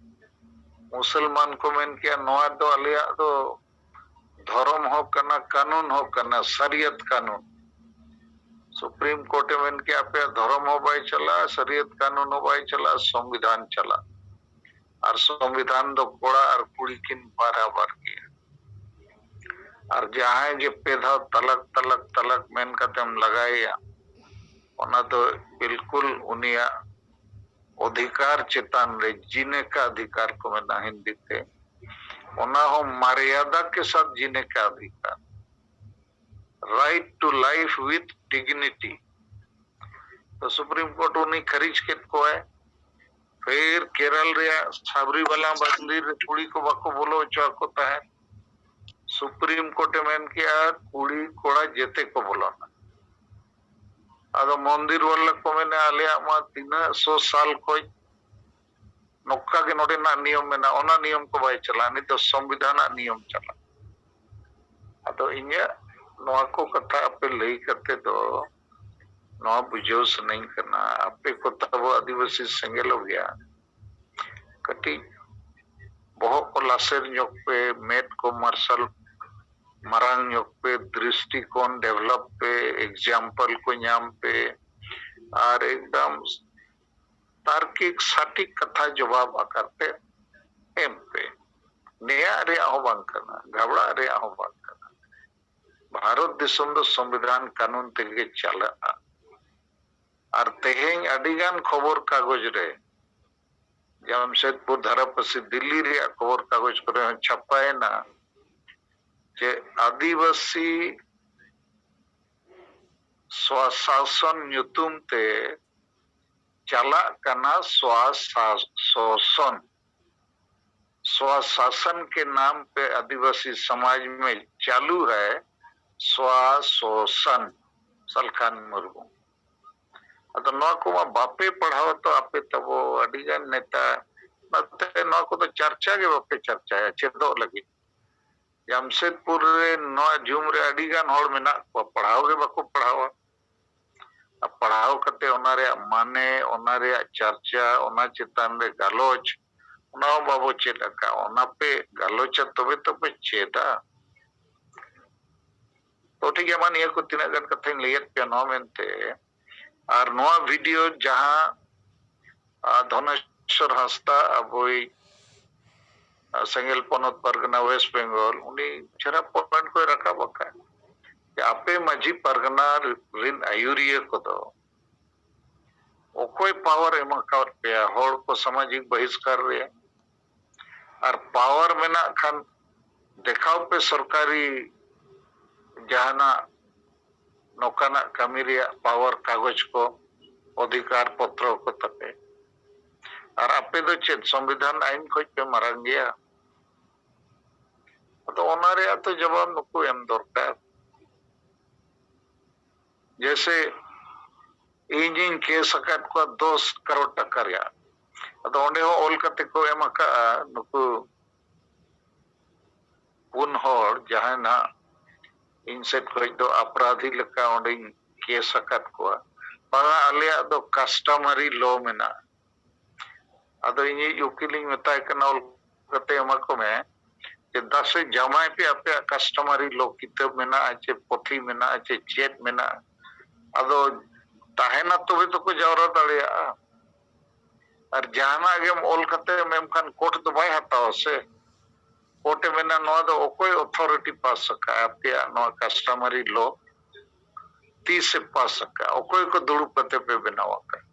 ᱢᱩᱥᱚᱞᱢᱟᱱ ᱠᱚ ᱢᱮᱱ ᱠᱮᱜᱼᱟ, ᱱᱚᱣᱟ ᱫᱚ ᱟᱞᱮᱭᱟᱜ ᱫᱚ ᱫᱷᱚᱨᱚᱢ ᱦᱚᱸ ᱠᱟᱱᱟ, ᱠᱟᱹᱱᱩᱱ ᱦᱚᱸ ᱠᱟᱱᱟ, ᱥᱟᱨᱤᱭᱟᱛ ᱠᱟᱹᱱᱩᱱ᱾ ᱥᱩᱯᱨᱤᱢ ᱠᱳᱨᱴ ᱮ ᱢᱮᱱ ᱠᱮᱜᱼᱟ, ᱟᱯᱮᱭᱟᱜ ᱫᱷᱚᱨᱚᱢ ᱦᱚᱸ ᱵᱟᱭ ᱪᱟᱞᱟᱜᱼᱟ, ᱥᱟᱨᱤᱭᱟᱛ ᱠᱟᱹᱱᱩᱱ ᱦᱚᱸ ᱵᱟᱭ ᱪᱟᱞᱟᱜᱼᱟ, ᱥᱚᱝᱵᱤᱫᱷᱟᱱ ᱪᱟᱞᱟᱜᱼᱟ᱾ ᱟᱨ ᱥᱚᱝᱵᱤᱫᱷᱟᱱ ᱫᱚ ᱠᱚᱲᱟ ᱟᱨ ᱠᱩᱲᱤ ᱠᱤᱱ ᱵᱟᱨᱟᱵᱟᱨ ᱜᱮᱭᱟ᱾ ᱟᱨ ᱡᱟᱦᱟᱸᱭ ᱜᱮ ᱯᱮ ᱫᱷᱟᱣ ᱛᱟᱞᱟᱠ, ᱛᱟᱞᱟᱠ, ᱛᱟᱞᱟᱠ ᱢᱮᱱ ᱠᱟᱛᱮᱢ ᱞᱟᱜᱟᱭᱮᱭᱟ, ᱚᱱᱟ ᱫᱚ ᱵᱤᱞᱠᱩᱞ ᱩᱱᱤᱭᱟᱜ ᱚᱫᱷᱤᱠᱟᱨ ᱪᱮᱛᱟᱱ ᱨᱮ, ᱡᱤᱱᱮ ᱠᱟ ᱚᱫᱷᱤᱠᱟᱨ ᱠᱚ ᱢᱮᱱᱟ ᱦᱤᱱᱫᱤ ᱛᱮ, ᱚᱱᱟ ᱦᱚᱸ ᱢᱟᱨᱭᱟᱫᱟ ᱠᱮ ᱥᱟᱛᱷ ᱡᱤᱱᱮ ᱠᱟ ᱚᱫᱷᱤᱠᱟᱨ, right to life with dignity᱾ ᱛᱚ ᱥᱩᱯᱨᱤᱢ ᱠᱳᱨᱴ ᱩᱱᱤ ᱠᱷᱟᱹᱨᱤᱡ ᱠᱮᱫ ᱠᱚᱣᱟᱭ᱾ ᱯᱷᱤᱨ ᱠᱮᱨᱟᱞ ᱨᱮᱭᱟᱜ ᱥᱟᱵᱨᱤᱢᱟᱞᱟ ᱢᱚᱱᱫᱤᱨ ᱨᱮ ᱠᱩᱲᱤ ᱠᱚ ᱵᱟᱠᱚ ᱵᱚᱞᱚ ᱦᱚᱪᱚ ᱟᱠᱚ ᱛᱟᱦᱮᱸᱫ᱾ ᱥᱩᱯᱨᱤᱢ ᱠᱳᱨᱴ ᱮ ᱢᱮᱱ ᱠᱮᱜᱼᱟ, ᱠᱩᱲᱤ ᱠᱚᱲᱟ ᱡᱮᱛᱮ ᱠᱚ ᱵᱚᱞᱚᱱᱟ᱾ ᱟᱫᱚ ᱢᱚᱱᱫᱤᱨ ᱵᱟᱞᱟ ᱠᱚ ᱢᱮᱱᱟ, ᱟᱞᱮᱭᱟᱜ ᱢᱟ ᱛᱤᱱᱟᱹᱜ ᱥᱚ ᱥᱟᱞ ᱠᱷᱚᱡ ᱱᱚᱝᱠᱟ ᱜᱮ ᱱᱚᱰᱮᱱᱟᱜ ᱱᱤᱭᱚᱢ ᱢᱮᱱᱟᱜᱼᱟ, ᱚᱱᱟ ᱱᱤᱭᱚᱢ ᱠᱚ ᱵᱟᱭ ᱪᱟᱞᱟᱜᱼᱟ, ᱱᱤᱛ ᱫᱚ ᱥᱚᱝᱵᱤᱫᱷᱟᱱᱟᱜ ᱱᱤᱭᱚᱢ ᱪᱟᱞᱟᱜᱼᱟ᱾ ᱟᱫᱚ ᱤᱧᱟᱹᱜ ᱱᱚᱣᱟ ᱠᱚ ᱠᱟᱛᱷᱟ ᱟᱯᱮ ᱞᱟᱹᱭ ᱠᱟᱛᱮ ᱫᱚ ᱱᱚᱣᱟ ᱵᱩᱡᱷᱟᱹᱣ ᱥᱟᱱᱟᱧ ᱠᱟᱱᱟ, ᱟᱯᱮ ᱠᱚ ᱛᱟᱵᱚ ᱟᱹᱫᱤᱵᱟᱹᱥᱤ ᱥᱮᱸᱜᱮᱞ ᱚᱜᱮᱭᱟ, ᱠᱟᱹᱴᱤᱡ ᱵᱚᱦᱚᱜ ᱠᱚ ᱞᱟᱥᱮᱨ ᱧᱚᱜ ᱯᱮ, ᱢᱮᱫ ᱠᱚ ᱢᱟᱨᱥᱟᱞ ᱢᱟᱨᱟᱝ ᱧᱚᱜ ᱯᱮ, ᱫᱨᱤᱥᱴᱤᱠᱳᱱ ᱰᱮᱵᱷᱞᱚᱯ ᱯᱮ, ᱮᱠᱡᱟᱢᱯᱚᱞ ᱠᱚ ᱧᱟᱢ ᱯᱮ, ᱟᱨ ᱮᱠᱫᱚᱢ ᱛᱟᱨᱠᱤᱠ ᱥᱟᱴᱤᱠ ᱠᱟᱛᱷᱟ ᱡᱚᱵᱟᱵ ᱟᱠᱟᱨ ᱛᱮ ᱮᱢ ᱯᱮ᱾ ᱱᱮᱭᱟᱜ ᱨᱮᱭᱟᱜ ᱦᱚᱸ ᱵᱟᱝ ᱠᱟᱱᱟ, ᱜᱷᱟᱵᱲᱟᱜ ᱨᱮᱭᱟᱜ ᱦᱚᱸ ᱵᱟᱝ ᱠᱟᱱᱟ᱾ ᱵᱷᱟᱨᱚᱛ ᱫᱤᱥᱚᱢ ᱫᱚ ᱥᱚᱝᱵᱤᱫᱷᱟᱱ ᱠᱟᱹᱱᱩᱱ ᱛᱮᱜᱮ ᱪᱟᱞᱟᱜᱼᱟ᱾ ᱟᱨ ᱛᱮᱦᱮᱧ ᱟᱹᱰᱤᱜᱟᱱ ᱠᱷᱚᱵᱚᱨ ᱠᱟᱜᱚᱡᱽ ᱨᱮ, ᱡᱟᱢᱥᱮᱫᱽᱯᱩᱨ ᱫᱷᱟᱨᱟ ᱯᱟᱹᱥᱤ ᱫᱤᱞᱞᱤ ᱨᱮᱭᱟᱜ ᱠᱷᱚᱵᱚᱨ ᱠᱟᱜᱚᱡᱽ ᱠᱚᱨᱮ ᱦᱚᱸ ᱪᱷᱟᱯᱟᱭᱮᱱᱟ ᱡᱮ ᱟᱹᱫᱤᱵᱟᱹᱥᱤ ᱥᱚᱥᱟᱥᱚᱱ ᱧᱩᱛᱩᱢ ᱛᱮ ᱪᱟᱞᱟᱜ ᱠᱟᱱᱟ ᱥᱚᱥᱟᱥᱚᱱ᱾ स्वशासन के नाम पे आदिवासी समाज में चालू है स्वशोषण। ᱥᱟᱞᱠᱷᱟᱱ ᱢᱩᱨᱢᱩ, ᱟᱫᱚ ᱱᱚᱣᱟ ᱠᱚᱢᱟ ᱵᱟᱯᱮ ᱯᱟᱲᱦᱟᱣᱟ ᱛᱚ ᱟᱯᱮ ᱛᱟᱵᱚ ᱟᱹᱰᱤ ᱜᱟᱱ ᱱᱮᱛᱟ, ᱚᱱᱟᱛᱮ ᱱᱚᱣᱟ ᱠᱚᱫᱚ ᱪᱟᱨᱪᱟ ᱜᱮ ᱵᱟᱯᱮ ᱪᱟᱨᱪᱟᱭᱟ ᱪᱮᱫᱚᱜ ᱞᱟᱹᱜᱤᱫ᱾ ᱡᱟᱢᱥᱮᱫᱽᱯᱩᱨ ᱨᱮ ᱱᱚᱣᱟ ᱡᱩᱢ ᱨᱮ ᱟᱹᱰᱤ ᱜᱟᱱ ᱦᱚᱲ ᱢᱮᱱᱟᱜ ᱠᱚᱣᱟ, ᱯᱟᱲᱦᱟᱣ ᱜᱮ ᱵᱟᱠᱚ ᱯᱟᱲᱦᱟᱣᱟ᱾ ᱟᱨ ᱯᱟᱲᱦᱟᱣ ᱠᱟᱛᱮ ᱚᱱᱟ ᱨᱮᱭᱟᱜ ᱢᱟᱱᱮ, ᱚᱱᱟ ᱨᱮᱭᱟᱜ ᱪᱟᱨᱪᱟ, ᱚᱱᱟ ᱪᱮᱛᱟᱱ ᱨᱮ ᱜᱟᱞᱚᱪ, ᱚᱱᱟ ᱦᱚᱸ ᱵᱟᱵᱚ ᱪᱮᱫ ᱟᱠᱟᱫ᱾ ᱚᱱᱟ ᱯᱮ ᱜᱟᱞᱚᱪᱟ ᱛᱚᱵᱮ ᱛᱚᱯᱮ ᱪᱮᱫᱟ᱾ ᱛᱚ ᱴᱷᱤᱠ ᱜᱮᱭᱟ, ᱢᱟ ᱱᱤᱭᱟᱹ ᱠᱚ ᱛᱤᱱᱟᱹᱜ ᱜᱟᱱ ᱠᱟᱛᱷᱟᱧ ᱞᱟᱹᱭᱟᱫ ᱯᱮᱭᱟ ᱱᱚᱣᱟ ᱢᱮᱱᱛᱮ, ᱟᱨ ᱱᱚᱣᱟ ᱵᱷᱤᱰᱤᱭᱳ ᱡᱟᱦᱟᱸ, ᱟ, ᱫᱷᱚᱱᱮᱥᱣᱚᱨ ᱦᱟᱸᱥᱫᱟ, ᱟᱵᱚᱭᱤᱡ, ᱟ, ᱥᱮᱸᱜᱮᱞ ᱯᱚᱱᱚᱛ ᱯᱟᱨᱜᱟᱱᱟ ᱳᱭᱮᱥᱴ ᱵᱮᱝᱜᱚᱞ, ᱩᱱᱤ ᱪᱮᱦᱨᱟ ᱯᱚᱭᱮᱱᱴ ᱠᱚᱭ ᱨᱟᱠᱟᱵ ᱟᱠᱟᱫ ᱡᱮ ᱟᱯᱮ ᱢᱟᱹᱡᱷᱤ ᱯᱟᱨᱜᱟᱱᱟ ᱨᱤᱱ ᱟᱹᱭᱩᱨᱤᱭᱟᱹ ᱠᱚᱫᱚ ᱚᱠᱚᱭ ᱯᱟᱣᱟᱨ ᱮᱢ ᱟᱠᱟᱫ ᱯᱮᱭᱟ ᱦᱚᱲ ᱠᱚ ᱥᱟᱢᱟᱡᱤᱠ ᱵᱚᱦᱤᱥᱠᱟᱨ ᱨᱮ? ᱟᱨ ᱯᱟᱣᱟᱨ ᱢᱮᱱᱟᱜ ᱠᱷᱟᱱ ᱫᱮᱠᱷᱟᱣ ᱯᱮ ᱥᱚᱨᱠᱟᱨᱤ ᱡᱟᱦᱟᱱᱟᱜ ᱱᱚᱝᱠᱟᱱᱟᱜ ᱠᱟᱹᱢᱤ ᱨᱮᱭᱟᱜ ᱯᱟᱣᱟᱨ, ᱠᱟᱜᱚᱡᱽ ᱠᱚ, ᱚᱫᱷᱤᱠᱟᱨ ᱯᱚᱛᱨᱚ ᱠᱚ ᱛᱟᱯᱮ᱾ ᱟᱨ ᱟᱯᱮ ᱫᱚ ᱪᱮᱫ ᱥᱚᱝᱵᱤᱫᱷᱟᱱ ᱟᱹᱭᱤᱱ ᱠᱷᱚᱱ ᱯᱮ ᱢᱟᱨᱟᱝ ᱜᱮᱭᱟ? ᱟᱫᱚ ᱚᱱᱟ ᱨᱮᱭᱟᱜ ᱛᱚ ᱡᱚᱵᱟᱵ ᱱᱩᱠᱩ ᱮᱢ ᱫᱚᱨᱠᱟᱨ᱾ ᱡᱮᱭᱥᱮ ᱤᱧᱤᱧ ᱠᱮᱥ ᱟᱠᱟᱫ ᱠᱚᱣᱟ ᱫᱚᱥ ᱠᱟᱨᱳᱲ ᱴᱟᱠᱟ ᱨᱮᱭᱟᱜ, ᱟᱫᱚ ᱚᱸᱰᱮ ᱦᱚᱸ ᱚᱞ ᱠᱟᱛᱮ ᱠᱚ ᱮᱢ ᱟᱠᱟᱫᱼᱟ ᱱᱩᱠᱩ ᱯᱩᱱ ᱦᱚᱲ, ᱡᱟᱦᱟᱸᱭ ᱱᱟᱜ ᱤᱧ ᱥᱮᱫ ᱠᱷᱚᱱ ᱫᱚ ᱟᱯᱨᱟᱫᱷᱤ ᱞᱮᱠᱟ ᱚᱸᱰᱮᱧ ᱠᱮᱥ ᱟᱠᱟᱫ ᱠᱚᱣᱟ᱾ ᱵᱟᱝᱟ, ᱟᱞᱮᱭᱟᱜ ᱫᱚ ᱠᱟᱥᱴᱚᱢᱟᱨᱤ ᱞᱚ ᱢᱮᱱᱟᱜᱼᱟ᱾ ᱟᱫᱚ ᱤᱧᱤᱡ ᱩᱠᱤᱞᱤᱧ ᱢᱮᱛᱟᱭ ᱠᱟᱱᱟ, ᱚᱞ ᱠᱟᱛᱮ ᱮᱢᱟ ᱠᱚ ᱢᱮ, ᱪᱮᱫᱟᱜ ᱥᱮ ᱡᱟᱢᱟᱭ ᱯᱮ ᱟᱯᱮᱭᱟᱜ ᱠᱟᱥᱴᱚᱢᱟᱨᱤ ᱞᱚ ᱠᱤᱛᱟᱹᱵ ᱢᱮᱱᱟᱜᱼᱟ, ᱪᱮ ᱯᱩᱛᱷᱤ ᱢᱮᱱᱟᱜᱼᱟ, ᱪᱮ ᱪᱮᱫ ᱢᱮᱱᱟᱜᱼᱟ᱾ ᱟᱫᱚ ᱛᱟᱦᱮᱱᱟ ᱛᱚᱵᱮ ᱛᱚᱠᱚ ᱡᱟᱣᱨᱟ ᱫᱟᱲᱮᱭᱟᱜᱼᱟ᱾ ᱟᱨ ᱡᱟᱦᱟᱱᱟᱜ ᱜᱮᱢ ᱚᱞ ᱠᱟᱛᱮ ᱮᱢ ᱠᱷᱟᱱ ᱠᱳᱨᱴ ᱫᱚ ᱵᱟᱭ ᱦᱟᱛᱟᱣᱟ ᱥᱮ᱾ ᱠᱳᱨᱴ ᱮ ᱢᱮᱱᱟ, ᱱᱚᱣᱟ ᱫᱚ ᱚᱠᱚᱭ ᱚᱛᱷᱚᱨᱤᱴᱤ ᱯᱟᱥ ᱟᱠᱟᱫᱼᱟ ᱟᱯᱮᱭᱟᱜ ᱱᱚᱣᱟ ᱠᱟᱥᱴᱚᱢᱟᱨᱤ ᱞᱚ? ᱛᱤᱥᱮ ᱯᱟᱥ ᱟᱠᱟᱫᱼᱟ? ᱚᱠᱚᱭ ᱠᱚ ᱫᱩᱲᱩᱵ ᱠᱟᱛᱮ ᱯᱮ ᱵᱮᱱᱟᱣ ᱟᱠᱟᱫᱼᱟ?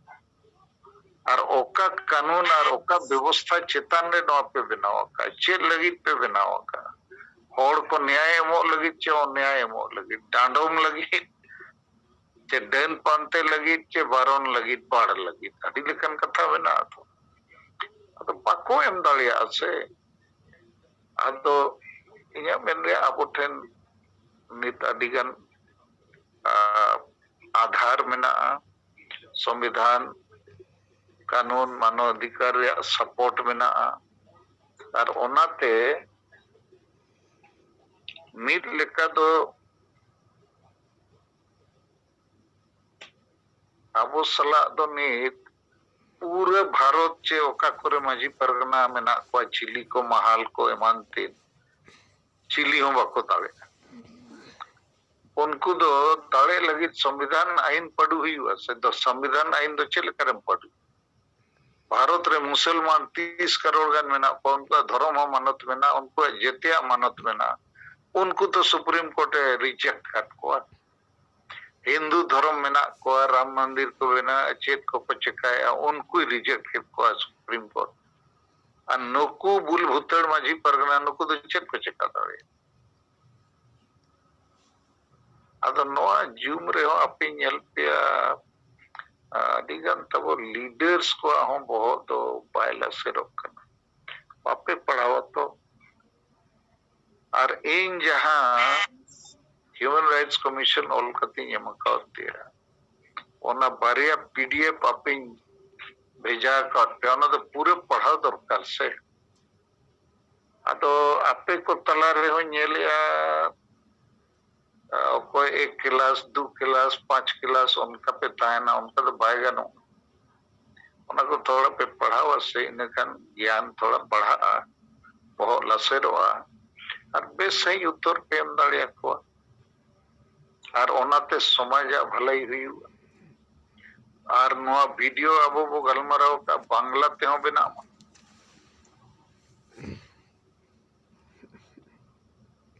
ᱟᱨ ᱚᱠᱟ ᱠᱟᱹᱱᱩᱱ ᱟᱨ ᱚᱠᱟ ᱵᱮᱵᱚᱥᱛᱷᱟ ᱪᱮᱛᱟᱱ ᱨᱮ ᱱᱚᱣᱟ ᱯᱮ ᱵᱮᱱᱟᱣ ᱟᱠᱟᱫᱼᱟ? ᱪᱮᱫ ᱞᱟᱹᱜᱤᱫ ᱯᱮ ᱵᱮᱱᱟᱣ ᱟᱠᱟᱫᱼᱟ? ᱦᱚᱲ ᱠᱚ ᱱᱮᱭᱟᱭ ᱮᱢᱚᱜ ᱞᱟᱹᱜᱤᱫ ᱪᱮ ᱚᱱᱮᱭᱟᱭ ᱮᱢᱚᱜ ᱞᱟᱹᱜᱤᱫ? ᱰᱟᱸᱰᱚᱢ ᱞᱟᱹᱜᱤᱫ? ᱪᱮ ᱰᱟᱹᱱ ᱯᱟᱱᱛᱮ ᱞᱟᱹᱜᱤᱫ ᱪᱮ ᱵᱟᱨᱚᱱ ᱞᱟᱹᱜᱤᱫ, ᱵᱟᱲ ᱞᱟᱹᱜᱤᱫ, ᱟᱹᱰᱤ ᱞᱮᱠᱟᱱ ᱠᱟᱛᱷᱟ ᱢᱮᱱᱟᱜᱼᱟ ᱛᱚ᱾ ᱟᱫᱚ ᱵᱟᱠᱚ ᱮᱢ ᱫᱟᱲᱮᱭᱟᱜᱼᱟ ᱥᱮ᱾ ᱟᱫᱚ ᱤᱧᱟᱹᱜ ᱢᱮᱱ ᱨᱮᱭᱟᱜ, ᱟᱵᱚ ᱴᱷᱮᱱ ᱱᱤᱛ ᱟᱹᱰᱤᱜᱟᱱ, ᱟ, ᱟᱫᱷᱟᱨ ᱢᱮᱱᱟᱜᱼᱟ, ᱥᱚᱝᱵᱤᱫᱷᱟᱱ, ᱠᱟᱹᱱᱩᱱ, ᱢᱟᱱᱚᱣ ᱚᱫᱷᱤᱠᱟᱨ ᱨᱮᱭᱟᱜ ᱥᱟᱯᱳᱨᱴ ᱢᱮᱱᱟᱜᱼᱟ᱾ ᱟᱨ ᱚᱱᱟᱛᱮ ᱢᱤᱫ ᱞᱮᱠᱟ ᱫᱚ ᱟᱵᱚ ᱥᱟᱞᱟᱜ ᱫᱚ ᱱᱤᱛ ᱯᱩᱨᱟᱹ ᱵᱷᱟᱨᱚᱛ ᱪᱮ ᱚᱠᱟ ᱠᱚᱨᱮ ᱢᱟᱹᱡᱷᱤ ᱯᱟᱨᱜᱟᱱᱟ ᱢᱮᱱᱟᱜ ᱠᱚᱣᱟ, ᱪᱤᱞᱤ ᱠᱚ, ᱢᱟᱦᱟᱞ ᱠᱚ, ᱮᱢᱟᱱ ᱛᱮᱱ, ᱪᱤᱞᱤ ᱦᱚᱸ ᱵᱟᱠᱚ ᱫᱟᱲᱮᱜᱼᱟ᱾ ᱩᱱᱠᱩ ᱫᱚ ᱫᱟᱲᱮ ᱞᱟᱹᱜᱤᱫ ᱥᱚᱝᱵᱤᱫᱷᱟᱱ ᱟᱹᱭᱤᱱ ᱯᱟᱹᱰᱩ ᱦᱩᱭᱩᱜᱼᱟ ᱥᱮ᱾ ᱫᱚ ᱥᱚᱝᱵᱤᱫᱷᱟᱱ ᱟᱹᱭᱤᱱ ᱫᱚ ᱪᱮᱫ ᱞᱮᱠᱟᱨᱮᱢ ᱯᱟᱹᱰᱩ? ᱵᱷᱟᱨᱚᱛ ᱨᱮ ᱢᱩᱥᱚᱞᱢᱟᱱ ᱛᱤᱥ ᱠᱟᱨᱳᱲ ᱜᱟᱱ ᱢᱮᱱᱟᱜ ᱠᱚᱣᱟ, ᱩᱱᱠᱩᱣᱟᱜ ᱫᱷᱚᱨᱚᱢ ᱦᱚᱸ ᱢᱟᱱᱚᱛ ᱢᱮᱱᱟᱜᱼᱟ, ᱩᱱᱠᱩᱣᱟᱜ ᱡᱮᱛᱮᱭᱟᱜ ᱢᱟᱱᱚᱛ ᱢᱮᱱᱟᱜᱼᱟ᱾ ᱩᱱᱠᱩ ᱫᱚ ᱥᱩᱯᱨᱤᱢ ᱠᱳᱨᱴ ᱮ ᱨᱤᱡᱮᱠᱴ ᱟᱠᱟᱫ ᱠᱚᱣᱟ᱾ ᱦᱤᱱᱫᱩ ᱫᱷᱚᱨᱚᱢ ᱢᱮᱱᱟᱜ ᱠᱚᱣᱟ, ᱨᱟᱢ ᱢᱚᱱᱫᱤᱨ ᱠᱚ ᱵᱮᱱᱟᱣᱮᱫᱼᱟ, ᱪᱮᱫ ᱠᱚᱠᱚ ᱪᱮᱠᱟᱭᱮᱫᱼᱟ, ᱩᱱᱠᱩᱭ ᱨᱤᱡᱮᱠᱴ ᱠᱮᱫ ᱠᱚᱣᱟ ᱥᱩᱯᱨᱤᱢ ᱠᱳᱨᱴ᱾ ᱟᱨ ᱱᱩᱠᱩ ᱵᱩᱞ ᱵᱷᱩᱛᱟᱹᱲ ᱢᱟᱹᱡᱷᱤ ᱯᱟᱨᱜᱟᱱᱟ, ᱱᱩᱠᱩ ᱫᱚ ᱪᱮᱫ ᱠᱚ ᱪᱮᱠᱟ ᱫᱟᱲᱮᱭᱟᱜᱼᱟ? ᱟᱫᱚ ᱱᱚᱣᱟ ᱡᱩᱢ ᱨᱮᱦᱚᱸ ᱟᱯᱮ ᱧᱮᱞ ᱯᱮᱭᱟ, ᱟᱹᱰᱤ ᱜᱟᱱ ᱛᱟᱵᱚ ᱞᱤᱰᱟᱨᱥ ᱠᱚᱣᱟᱜ ᱦᱚᱸ ᱵᱚᱦᱚᱜ ᱫᱚ ᱵᱟᱭ ᱞᱟᱥᱮᱨᱚᱜ ᱠᱟᱱᱟ᱾ ᱵᱟᱯᱮ ᱯᱟᱲᱦᱟᱣᱟ ᱛᱚ᱾ ᱟᱨ ᱤᱧ ᱡᱟᱦᱟᱸ ᱦᱤᱭᱩᱢᱮᱱ ᱨᱟᱭᱤᱴᱥ ᱠᱚᱢᱤᱥᱚᱱ ᱚᱞ ᱠᱟᱛᱮᱧ ᱮᱢ ᱟᱠᱟᱫ ᱯᱮᱭᱟ, ᱚᱱᱟ ᱵᱟᱨᱭᱟ ᱯᱤᱰᱤᱮᱯᱷ ᱟᱯᱮᱧ ᱵᱷᱮᱡᱟ ᱟᱠᱟᱫ ᱯᱮᱭᱟ, ᱚᱱᱟ ᱫᱚ ᱯᱩᱨᱟᱹ ᱯᱟᱲᱦᱟᱣ ᱫᱚᱨᱠᱟᱨ ᱥᱮ᱾ ᱟᱫᱚ ᱟᱯᱮ ᱠᱚ ᱛᱟᱞᱟ ᱨᱮᱦᱚᱸ ᱧᱮᱞᱮᱜᱼᱟ, ᱚᱠᱚᱭ ᱮᱠ ᱠᱞᱟᱥ, ᱫᱩ ᱠᱞᱟᱥ, ᱯᱟᱸᱪ ᱠᱞᱟᱥ ᱚᱱᱠᱟ ᱯᱮ ᱛᱟᱦᱮᱱᱟ, ᱚᱱᱠᱟ ᱫᱚ ᱵᱟᱭ ᱜᱟᱱᱚᱜᱼᱟ᱾ ᱚᱱᱟ ᱠᱚ ᱛᱷᱚᱲᱟ ᱯᱮ ᱯᱟᱲᱦᱟᱣᱟ ᱥᱮ, ᱤᱱᱟᱹᱠᱷᱟᱱ ᱜᱮᱭᱟᱱ ᱛᱷᱚᱲᱟ ᱵᱟᱲᱦᱟᱜᱼᱟ, ᱵᱚᱦᱚᱜ ᱞᱟᱥᱮᱨᱚᱜᱼᱟ, ᱟᱨ ᱵᱮᱥ ᱥᱟᱺᱦᱤᱡ ᱩᱛᱛᱚᱨ ᱯᱮ ᱮᱢ ᱫᱟᱲᱮᱭᱟᱠᱚᱣᱟ᱾ ᱟᱨ ᱚᱱᱟᱛᱮ ᱥᱚᱢᱟᱡᱟᱜ ᱵᱷᱟᱹᱞᱟᱹᱭ ᱦᱩᱭᱩᱜᱼᱟ᱾ ᱟᱨ ᱱᱚᱣᱟ ᱵᱷᱤᱰᱤᱭᱳ ᱟᱵᱚ ᱵᱚ ᱜᱟᱞᱢᱟᱨᱟᱣ ᱟᱠᱟᱫ, ᱵᱟᱝᱞᱟ ᱛᱮᱦᱚᱸ ᱵᱮᱱᱟᱜ ᱢᱟ᱾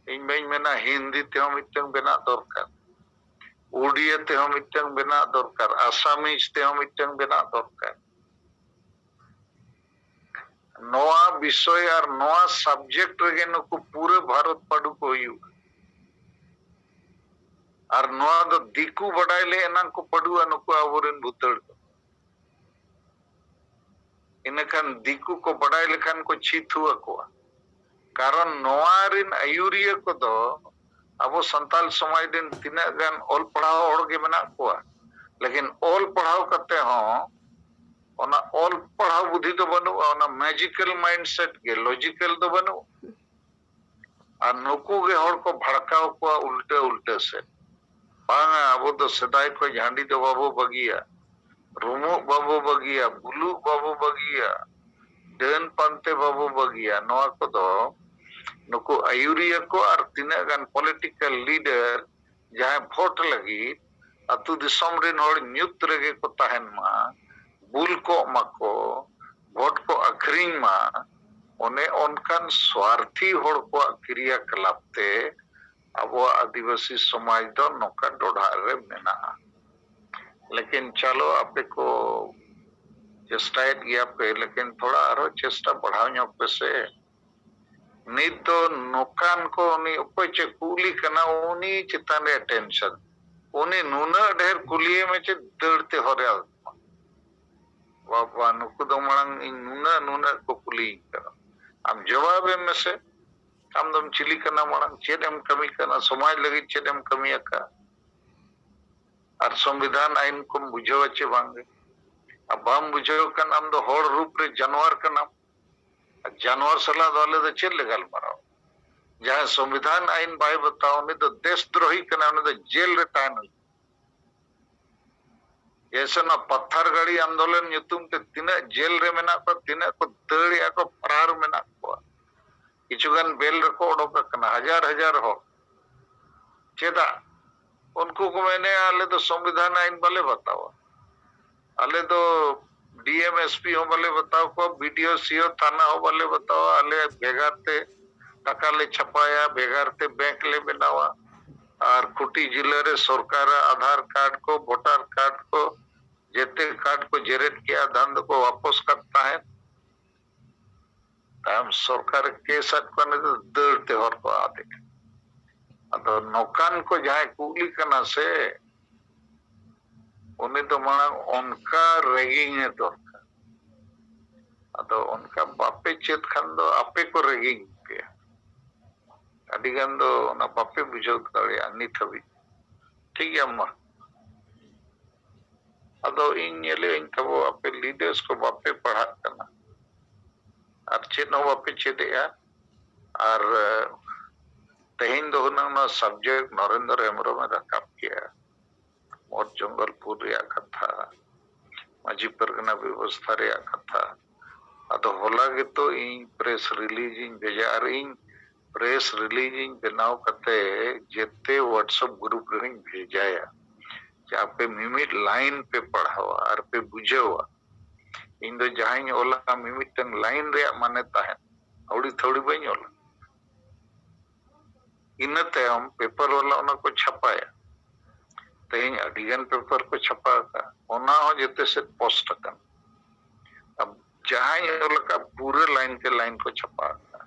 ᱤᱧ ᱢᱟᱧ ᱢᱮᱱᱟ, ᱦᱤᱱᱫᱤ ᱛᱮᱦᱚᱸ ᱢᱤᱫᱴᱟᱝ ᱵᱮᱱᱟᱜ ᱫᱚᱨᱠᱟᱨ, ᱩᱰᱤᱭᱟ ᱛᱮᱦᱚᱸ ᱢᱤᱫᱴᱟᱝ ᱵᱮᱱᱟᱜ ᱫᱚᱨᱠᱟᱨ, ᱟᱥᱟᱢᱤᱡ ᱛᱮᱦᱚᱸ ᱢᱤᱫᱴᱟᱝ ᱵᱮᱱᱟᱜ ᱫᱚᱨᱠᱟᱨ᱾ ᱱᱚᱣᱟ ᱵᱤᱥᱚᱭ ᱟᱨ ᱱᱚᱣᱟ ᱥᱟᱵᱡᱮᱠᱴ ᱨᱮᱜᱮ ᱱᱩᱠᱩ ᱯᱩᱨᱟᱹ ᱵᱷᱟᱨᱚᱛ ᱯᱟᱹᱰᱩ ᱠᱚ ᱦᱩᱭᱩᱜᱼᱟ᱾ ᱟᱨ ᱱᱚᱣᱟ ᱫᱚ ᱫᱤᱠᱩ ᱵᱟᱰᱟᱭ ᱞᱮ ᱮᱱᱟᱝ ᱠᱚ ᱯᱟᱹᱰᱩᱜᱼᱟ ᱱᱩᱠᱩ ᱟᱵᱚᱨᱮᱱ ᱵᱷᱩᱛᱟᱹᱲ ᱫᱚ᱾ ᱤᱱᱟᱹᱠᱷᱟᱱ ᱫᱤᱠᱩ ᱠᱚ ᱵᱟᱰᱟᱭ ᱞᱮᱠᱷᱟᱱ ᱠᱚ ᱪᱷᱤ ᱛᱷᱩ ᱟᱠᱚᱣᱟ᱾ ᱠᱟᱨᱚᱱ ᱱᱚᱣᱟ ᱨᱤᱱ ᱟᱹᱭᱩᱨᱤᱭᱟᱹ ᱠᱚᱫᱚ ᱟᱵᱚ ᱥᱟᱱᱛᱟᱞ ᱥᱚᱢᱟᱡᱽ ᱨᱤᱱ ᱛᱤᱱᱟᱹᱜ ᱜᱟᱱ ᱚᱞ ᱯᱟᱲᱦᱟᱣ ᱦᱚᱲ ᱜᱮ ᱢᱮᱱᱟᱜ ᱠᱚᱣᱟ, ᱞᱮᱠᱤᱱ ᱚᱞ ᱯᱟᱲᱦᱟᱣ ᱠᱟᱛᱮ ᱦᱚᱸ ᱚᱱᱟ ᱚᱞ ᱯᱟᱲᱦᱟᱣ ᱵᱩᱫᱷᱤ ᱫᱚ ᱵᱟᱹᱱᱩᱜᱼᱟ, ᱚᱱᱟ ᱢᱮᱡᱤᱠᱟᱞ ᱢᱟᱭᱤᱱᱰ ᱥᱮᱴ ᱜᱮ, ᱞᱚᱡᱤᱠᱟᱞ ᱫᱚ ᱵᱟᱹᱱᱩᱜᱼᱟ᱾ ᱟᱨ ᱱᱩᱠᱩ ᱜᱮ ᱦᱚᱲ ᱠᱚ ᱵᱷᱟᱲᱠᱟᱣ ᱠᱚᱣᱟ ᱩᱞᱴᱟᱹ ᱩᱞᱴᱟᱹ ᱥᱮᱫ᱾ ᱵᱟᱝᱟ, ᱟᱵᱚ ᱫᱚ ᱥᱮᱫᱟᱭ ᱠᱷᱚᱱ ᱦᱟᱺᱰᱤ ᱫᱚ ᱵᱟᱵᱚ ᱵᱟᱹᱜᱤᱭᱟ, ᱨᱩᱢᱩᱜ ᱵᱟᱵᱚ ᱵᱟᱹᱜᱤᱭᱟ, ᱵᱩᱞᱩᱜ ᱵᱟᱵᱚ ᱵᱟᱹᱜᱤᱭᱟ, ᱰᱟᱹᱱ ᱯᱟᱱᱛᱮ ᱵᱟᱵᱚ ᱵᱟᱹᱜᱤᱭᱟ᱾ ᱱᱚᱣᱟ ᱠᱚᱫᱚ ᱱᱩᱠᱩ ᱟᱹᱭᱩᱨᱤᱭᱟᱹ ᱠᱚ ᱟᱨ ᱛᱤᱱᱟᱹᱜ ᱜᱟᱱ ᱯᱚᱞᱤᱴᱤᱠᱟᱞ ᱞᱤᱰᱟᱨ ᱡᱟᱦᱟᱸᱭ ᱵᱷᱳᱴ ᱞᱟᱹᱜᱤᱫ ᱟᱹᱛᱩ ᱫᱤᱥᱚᱢ ᱨᱤᱱ ᱦᱚᱲ ᱧᱩᱛ ᱨᱮᱜᱮ ᱠᱚ ᱛᱟᱦᱮᱱ ᱢᱟ, ᱵᱩᱞ ᱠᱚᱜ ᱢᱟᱠᱚ, ᱵᱷᱳᱴ ᱠᱚ ᱟᱹᱠᱷᱨᱤᱧ ᱢᱟ, ᱚᱱᱮ ᱚᱱᱠᱟᱱ ᱥᱣᱟᱨᱛᱷᱤ ᱦᱚᱲ ᱠᱚᱣᱟᱜ ᱠᱨᱤᱭᱟᱠᱞᱟᱯ ᱛᱮ ᱟᱵᱚᱣᱟᱜ ᱟᱹᱫᱤᱵᱟᱹᱥᱤ ᱥᱚᱢᱟᱡᱽ ᱫᱚ ᱱᱚᱝᱠᱟ ᱰᱚᱰᱷᱟᱜ ᱨᱮ ᱢᱮᱱᱟᱜᱼᱟ᱾ ᱞᱮᱠᱤᱱ ᱪᱟᱞᱚ, ᱟᱯᱮ ᱠᱚ ᱪᱮᱥᱴᱟᱭᱮᱫ ᱜᱮᱭᱟ ᱯᱮ, ᱞᱮᱠᱤᱱ ᱛᱷᱚᱲᱟ ᱟᱨᱦᱚᱸ ᱪᱮᱥᱴᱟ ᱵᱟᱲᱦᱟᱣ ᱧᱚᱜ ᱯᱮ ᱥᱮ᱾ ᱱᱤᱛ ᱫᱚ ᱱᱚᱝᱠᱟᱱ ᱠᱚ, ᱩᱱᱤ ᱚᱠᱚᱭ ᱪᱮ ᱠᱩᱞᱤ ᱠᱟᱱᱟ, ᱩᱱᱤ ᱪᱮᱛᱟᱱ ᱨᱮ ᱟᱴᱮᱱᱥᱚᱱ᱾ ᱩᱱᱤ ᱱᱩᱱᱟᱹᱜ ᱰᱷᱮᱨ ᱠᱩᱞᱤᱭᱮ ᱢᱮ ᱪᱮ ᱫᱟᱹᱲ ᱛᱮ ᱦᱚᱨᱮ ᱟᱞ ᱛᱟᱢᱟ᱾ ᱵᱟᱵᱟ, ᱱᱩᱠᱩ ᱫᱚ ᱢᱟᱲᱟᱝ ᱤᱧ ᱱᱩᱱᱟᱹᱜ, ᱱᱩᱱᱟᱹᱜ ᱠᱚ ᱠᱩᱞᱤᱭᱤᱧ ᱠᱟᱱᱟ᱾ ᱟᱢ ᱡᱚᱵᱟᱵ ᱮᱢ ᱢᱮᱥᱮ, ᱟᱢ ᱫᱚᱢ ᱪᱤᱞᱤ ᱠᱟᱱᱟ? ᱢᱟᱲᱟᱝ ᱪᱮᱫ ᱮᱢ ᱠᱟᱹᱢᱤ ᱠᱟᱱᱟ? ᱥᱚᱢᱟᱡᱽ ᱞᱟᱹᱜᱤᱫ ᱪᱮᱫ ᱮᱢ ᱠᱟᱹᱢᱤ ᱟᱠᱟᱫ? ᱟᱨ ᱥᱚᱝᱵᱤᱫᱷᱟᱱ ᱟᱭᱤᱱ ᱠᱚᱢ ᱵᱩᱡᱷᱟᱹᱣᱟ ᱪᱮ ᱵᱟᱝ ᱜᱮ? ᱟᱨ ᱵᱟᱢ ᱵᱩᱡᱷᱟᱹᱣ ᱠᱷᱟᱱ ᱟᱢ ᱫᱚ ᱦᱚᱲ ᱨᱩᱯ ᱨᱮ ᱡᱟᱱᱣᱟᱨ ᱠᱟᱱᱟᱢ᱾ ᱟᱨ ᱡᱟᱱᱣᱟᱨ ᱥᱟᱞᱟᱜ ᱫᱚ ᱟᱞᱮ ᱫᱚ ᱪᱮᱫ ᱞᱮ ᱜᱟᱞᱢᱟᱨᱟᱣᱟ? ᱡᱟᱦᱟᱸᱭ ᱥᱚᱝᱵᱤᱫᱷᱟᱱ ᱟᱭᱤᱱ ᱵᱟᱭ ᱵᱟᱛᱟᱣᱟ, ᱩᱱᱤ ᱫᱚ ᱫᱮᱥ ᱫᱨᱳᱦᱤ ᱠᱟᱱᱟᱭ, ᱩᱱᱤ ᱫᱚ ᱡᱮᱞ ᱨᱮ ᱛᱟᱦᱮᱱ ᱦᱩᱭᱩᱜᱼᱟ᱾ ᱡᱮᱭᱥᱮ ᱱᱚᱣᱟ ᱯᱟᱛᱷᱟᱨ ᱜᱟᱲᱤ ᱟᱱᱫᱳᱞᱚᱱ ᱧᱩᱛᱩᱢ ᱛᱮ ᱛᱤᱱᱟᱹᱜ ᱡᱮᱞ ᱨᱮ ᱢᱮᱱᱟᱜ ᱠᱚᱣᱟ, ᱛᱤᱱᱟᱹᱜ ᱠᱚ ᱫᱟᱹᱲᱮᱜᱼᱟ ᱠᱚ, ᱯᱷᱟᱨᱟᱨ ᱢᱮᱱᱟᱜ ᱠᱚᱣᱟ᱾ ᱠᱤᱪᱷᱩ ᱜᱟᱱ ᱵᱮᱞ ᱨᱮᱠᱚ ᱚᱰᱚᱠ ᱟᱠᱟᱱᱟ, ᱦᱟᱡᱟᱨ ᱦᱟᱡᱟᱨ ᱦᱚᱲ᱾ ᱪᱮᱫᱟᱜ? ᱩᱱᱠᱩ ᱠᱚ ᱢᱮᱱᱮᱜᱼᱟ, "ᱟᱞᱮ ᱫᱚ ᱥᱚᱝᱵᱤᱫᱷᱟᱱ ᱟᱭᱤᱱ ᱵᱟᱞᱮ ᱵᱟᱛᱟᱣᱟ, ᱟᱞᱮ ᱫᱚ ᱰᱤ ᱮᱢ, ᱮᱥ ᱯᱤ ᱦᱚᱸ ᱵᱟᱞᱮ ᱵᱟᱛᱟᱣ ᱠᱚᱣᱟ, ᱵᱤ ᱰᱤ ᱳ, ᱥᱤ ᱳ, ᱛᱷᱟᱱᱟ ᱦᱚᱸ ᱵᱟᱞᱮ ᱵᱟᱛᱟᱣᱟ, ᱟᱞᱮ ᱵᱷᱮᱜᱟᱨ ᱛᱮ ᱴᱟᱠᱟ ᱞᱮ ᱪᱷᱟᱯᱟᱭᱟ, ᱵᱷᱮᱜᱟᱨ ᱛᱮ ᱵᱮᱝᱠ ᱞᱮ ᱵᱮᱱᱟᱣᱟ, ᱟᱨ ᱠᱷᱩᱴᱤ ᱡᱤᱞᱟᱹ ᱨᱮ ᱥᱚᱨᱠᱟᱨᱟᱜ ᱟᱫᱷᱟᱨ ᱠᱟᱨᱰ ᱠᱚ, ᱵᱷᱳᱴᱟᱨ ᱠᱟᱨᱰ ᱠᱚ, ᱡᱮᱛᱮ ᱠᱟᱨᱰ ᱠᱚ ᱡᱮᱨᱮᱫ ᱠᱮᱜᱼᱟ, ᱫᱷᱟᱱ ᱫᱚᱠᱚ ᱣᱟᱯᱚᱥ ᱠᱟᱫ ᱛᱟᱦᱮᱸᱫ᱾" ᱛᱟᱭᱚᱢ ᱥᱚᱨᱠᱟᱨ ᱠᱮᱥ ᱟᱫ ᱠᱚᱣᱟ, ᱱᱤᱛᱚᱜ ᱫᱟᱹᱲ ᱛᱮ ᱦᱚᱨ ᱠᱚ ᱟᱫᱮᱜᱼᱟ᱾ ᱟᱫᱚ ᱱᱚᱝᱠᱟᱱ ᱠᱚ ᱡᱟᱦᱟᱸᱭ ᱠᱩᱜᱞᱤ ᱠᱟᱱᱟ ᱥᱮ, ᱩᱱᱤ ᱫᱚ ᱢᱟᱲᱟᱝ ᱚᱱᱠᱟ ᱨᱮᱜᱤᱝ ᱮ ᱫᱚᱨᱠᱟᱨ᱾ ᱟᱫᱚ ᱚᱱᱠᱟ ᱵᱟᱯᱮ ᱪᱮᱫ ᱠᱷᱟᱱ ᱫᱚ ᱟᱯᱮ ᱠᱚ ᱨᱮᱜᱤᱝ ᱯᱮᱭᱟ᱾ ᱟᱹᱰᱤ ᱜᱟᱱ ᱫᱚ ᱚᱱᱟ ᱵᱟᱯᱮ ᱵᱩᱡᱷᱟᱹᱣ ᱫᱟᱲᱮᱭᱟᱜᱼᱟ ᱱᱤᱛ ᱦᱟᱹᱵᱤᱡ᱾ ᱴᱷᱤᱠ ᱜᱮᱭᱟ ᱢᱟ᱾ ᱟᱫᱚ ᱤᱧ ᱧᱮᱞᱮᱫ ᱟᱹᱧ ᱛᱟᱵᱚ ᱟᱯᱮ leaders ᱠᱚ ᱵᱟᱯᱮ ᱯᱟᱲᱦᱟᱜ ᱠᱟᱱᱟ ᱟᱨ ᱪᱮᱫ ᱦᱚᱸ ᱵᱟᱯᱮ ᱪᱮᱫ ᱮᱜᱼᱟ᱾ ᱟᱨ ᱛᱮᱦᱮᱧ ᱫᱚ ᱦᱩᱱᱟᱹᱝ ᱱᱚᱣᱟ subject ᱱᱚᱨᱮᱱᱫᱨᱚ ᱦᱮᱢᱵᱨᱚᱢ ᱮ ᱨᱟᱠᱟᱵ ᱠᱮᱜᱼᱟ, ᱢᱚᱴ ᱡᱚᱝᱜᱚᱞᱯᱩᱨ ᱨᱮᱭᱟᱜ ᱠᱟᱛᱷᱟ, ᱢᱟᱹᱡᱷᱤ ᱯᱟᱨᱜᱟᱱᱟ ᱵᱮᱵᱚᱥᱛᱷᱟ ᱨᱮᱭᱟᱜ ᱠᱟᱛᱷᱟ᱾ ᱟᱫᱚ ᱦᱚᱞᱟ ᱜᱮᱛᱚ ᱤᱧ press release ᱤᱧ ᱵᱷᱮᱡᱟ, ᱟᱨ ᱤᱧ press release ᱤᱧ ᱵᱮᱱᱟᱣ ᱠᱟᱛᱮ ᱡᱮᱛᱮ WhatsApp group ᱨᱮᱦᱚᱸᱧ ᱵᱷᱮᱡᱟᱭᱟ ᱡᱮ ᱟᱯᱮ ᱢᱤᱢᱤᱫ line ᱯᱮ ᱯᱟᱲᱦᱟᱣᱟ ᱟᱨ ᱯᱮ ᱵᱩᱡᱷᱟᱹᱣᱟ᱾ ᱤᱧ ᱫᱚ ᱡᱟᱦᱟᱸᱧ ᱚᱞᱟ, ᱢᱤᱢᱤᱫᱴᱟᱝ line ᱨᱮᱭᱟᱜ ᱢᱟᱱᱮ ᱛᱟᱦᱮᱱ, ᱟᱹᱣᱲᱤ ᱛᱷᱟᱹᱣᱲᱤ ᱵᱟᱹᱧ ᱚᱞᱟ᱾ ᱤᱱᱟᱹ ᱛᱟᱭᱚᱢ paper ᱵᱟᱞᱟ ᱚᱱᱟ ᱠᱚ ᱪᱷᱟᱯᱟᱭᱟ᱾ ᱛᱮᱦᱮᱧ ᱟᱹᱰᱤ ᱜᱟᱱ paper ᱠᱚ ᱪᱷᱟᱯᱟ ᱟᱠᱟᱫ, ᱚᱱᱟ ᱦᱚᱸ ᱡᱮᱛᱮ ᱥᱮᱫ post ᱟᱠᱟᱱ᱾ ᱟᱨ ᱡᱟᱦᱟᱸᱧ ᱚᱞ ᱟᱠᱟᱫ ᱯᱩᱨᱟᱹ line ᱠᱮ line ᱠᱚ ᱪᱷᱟᱯᱟ ᱟᱠᱟᱫ,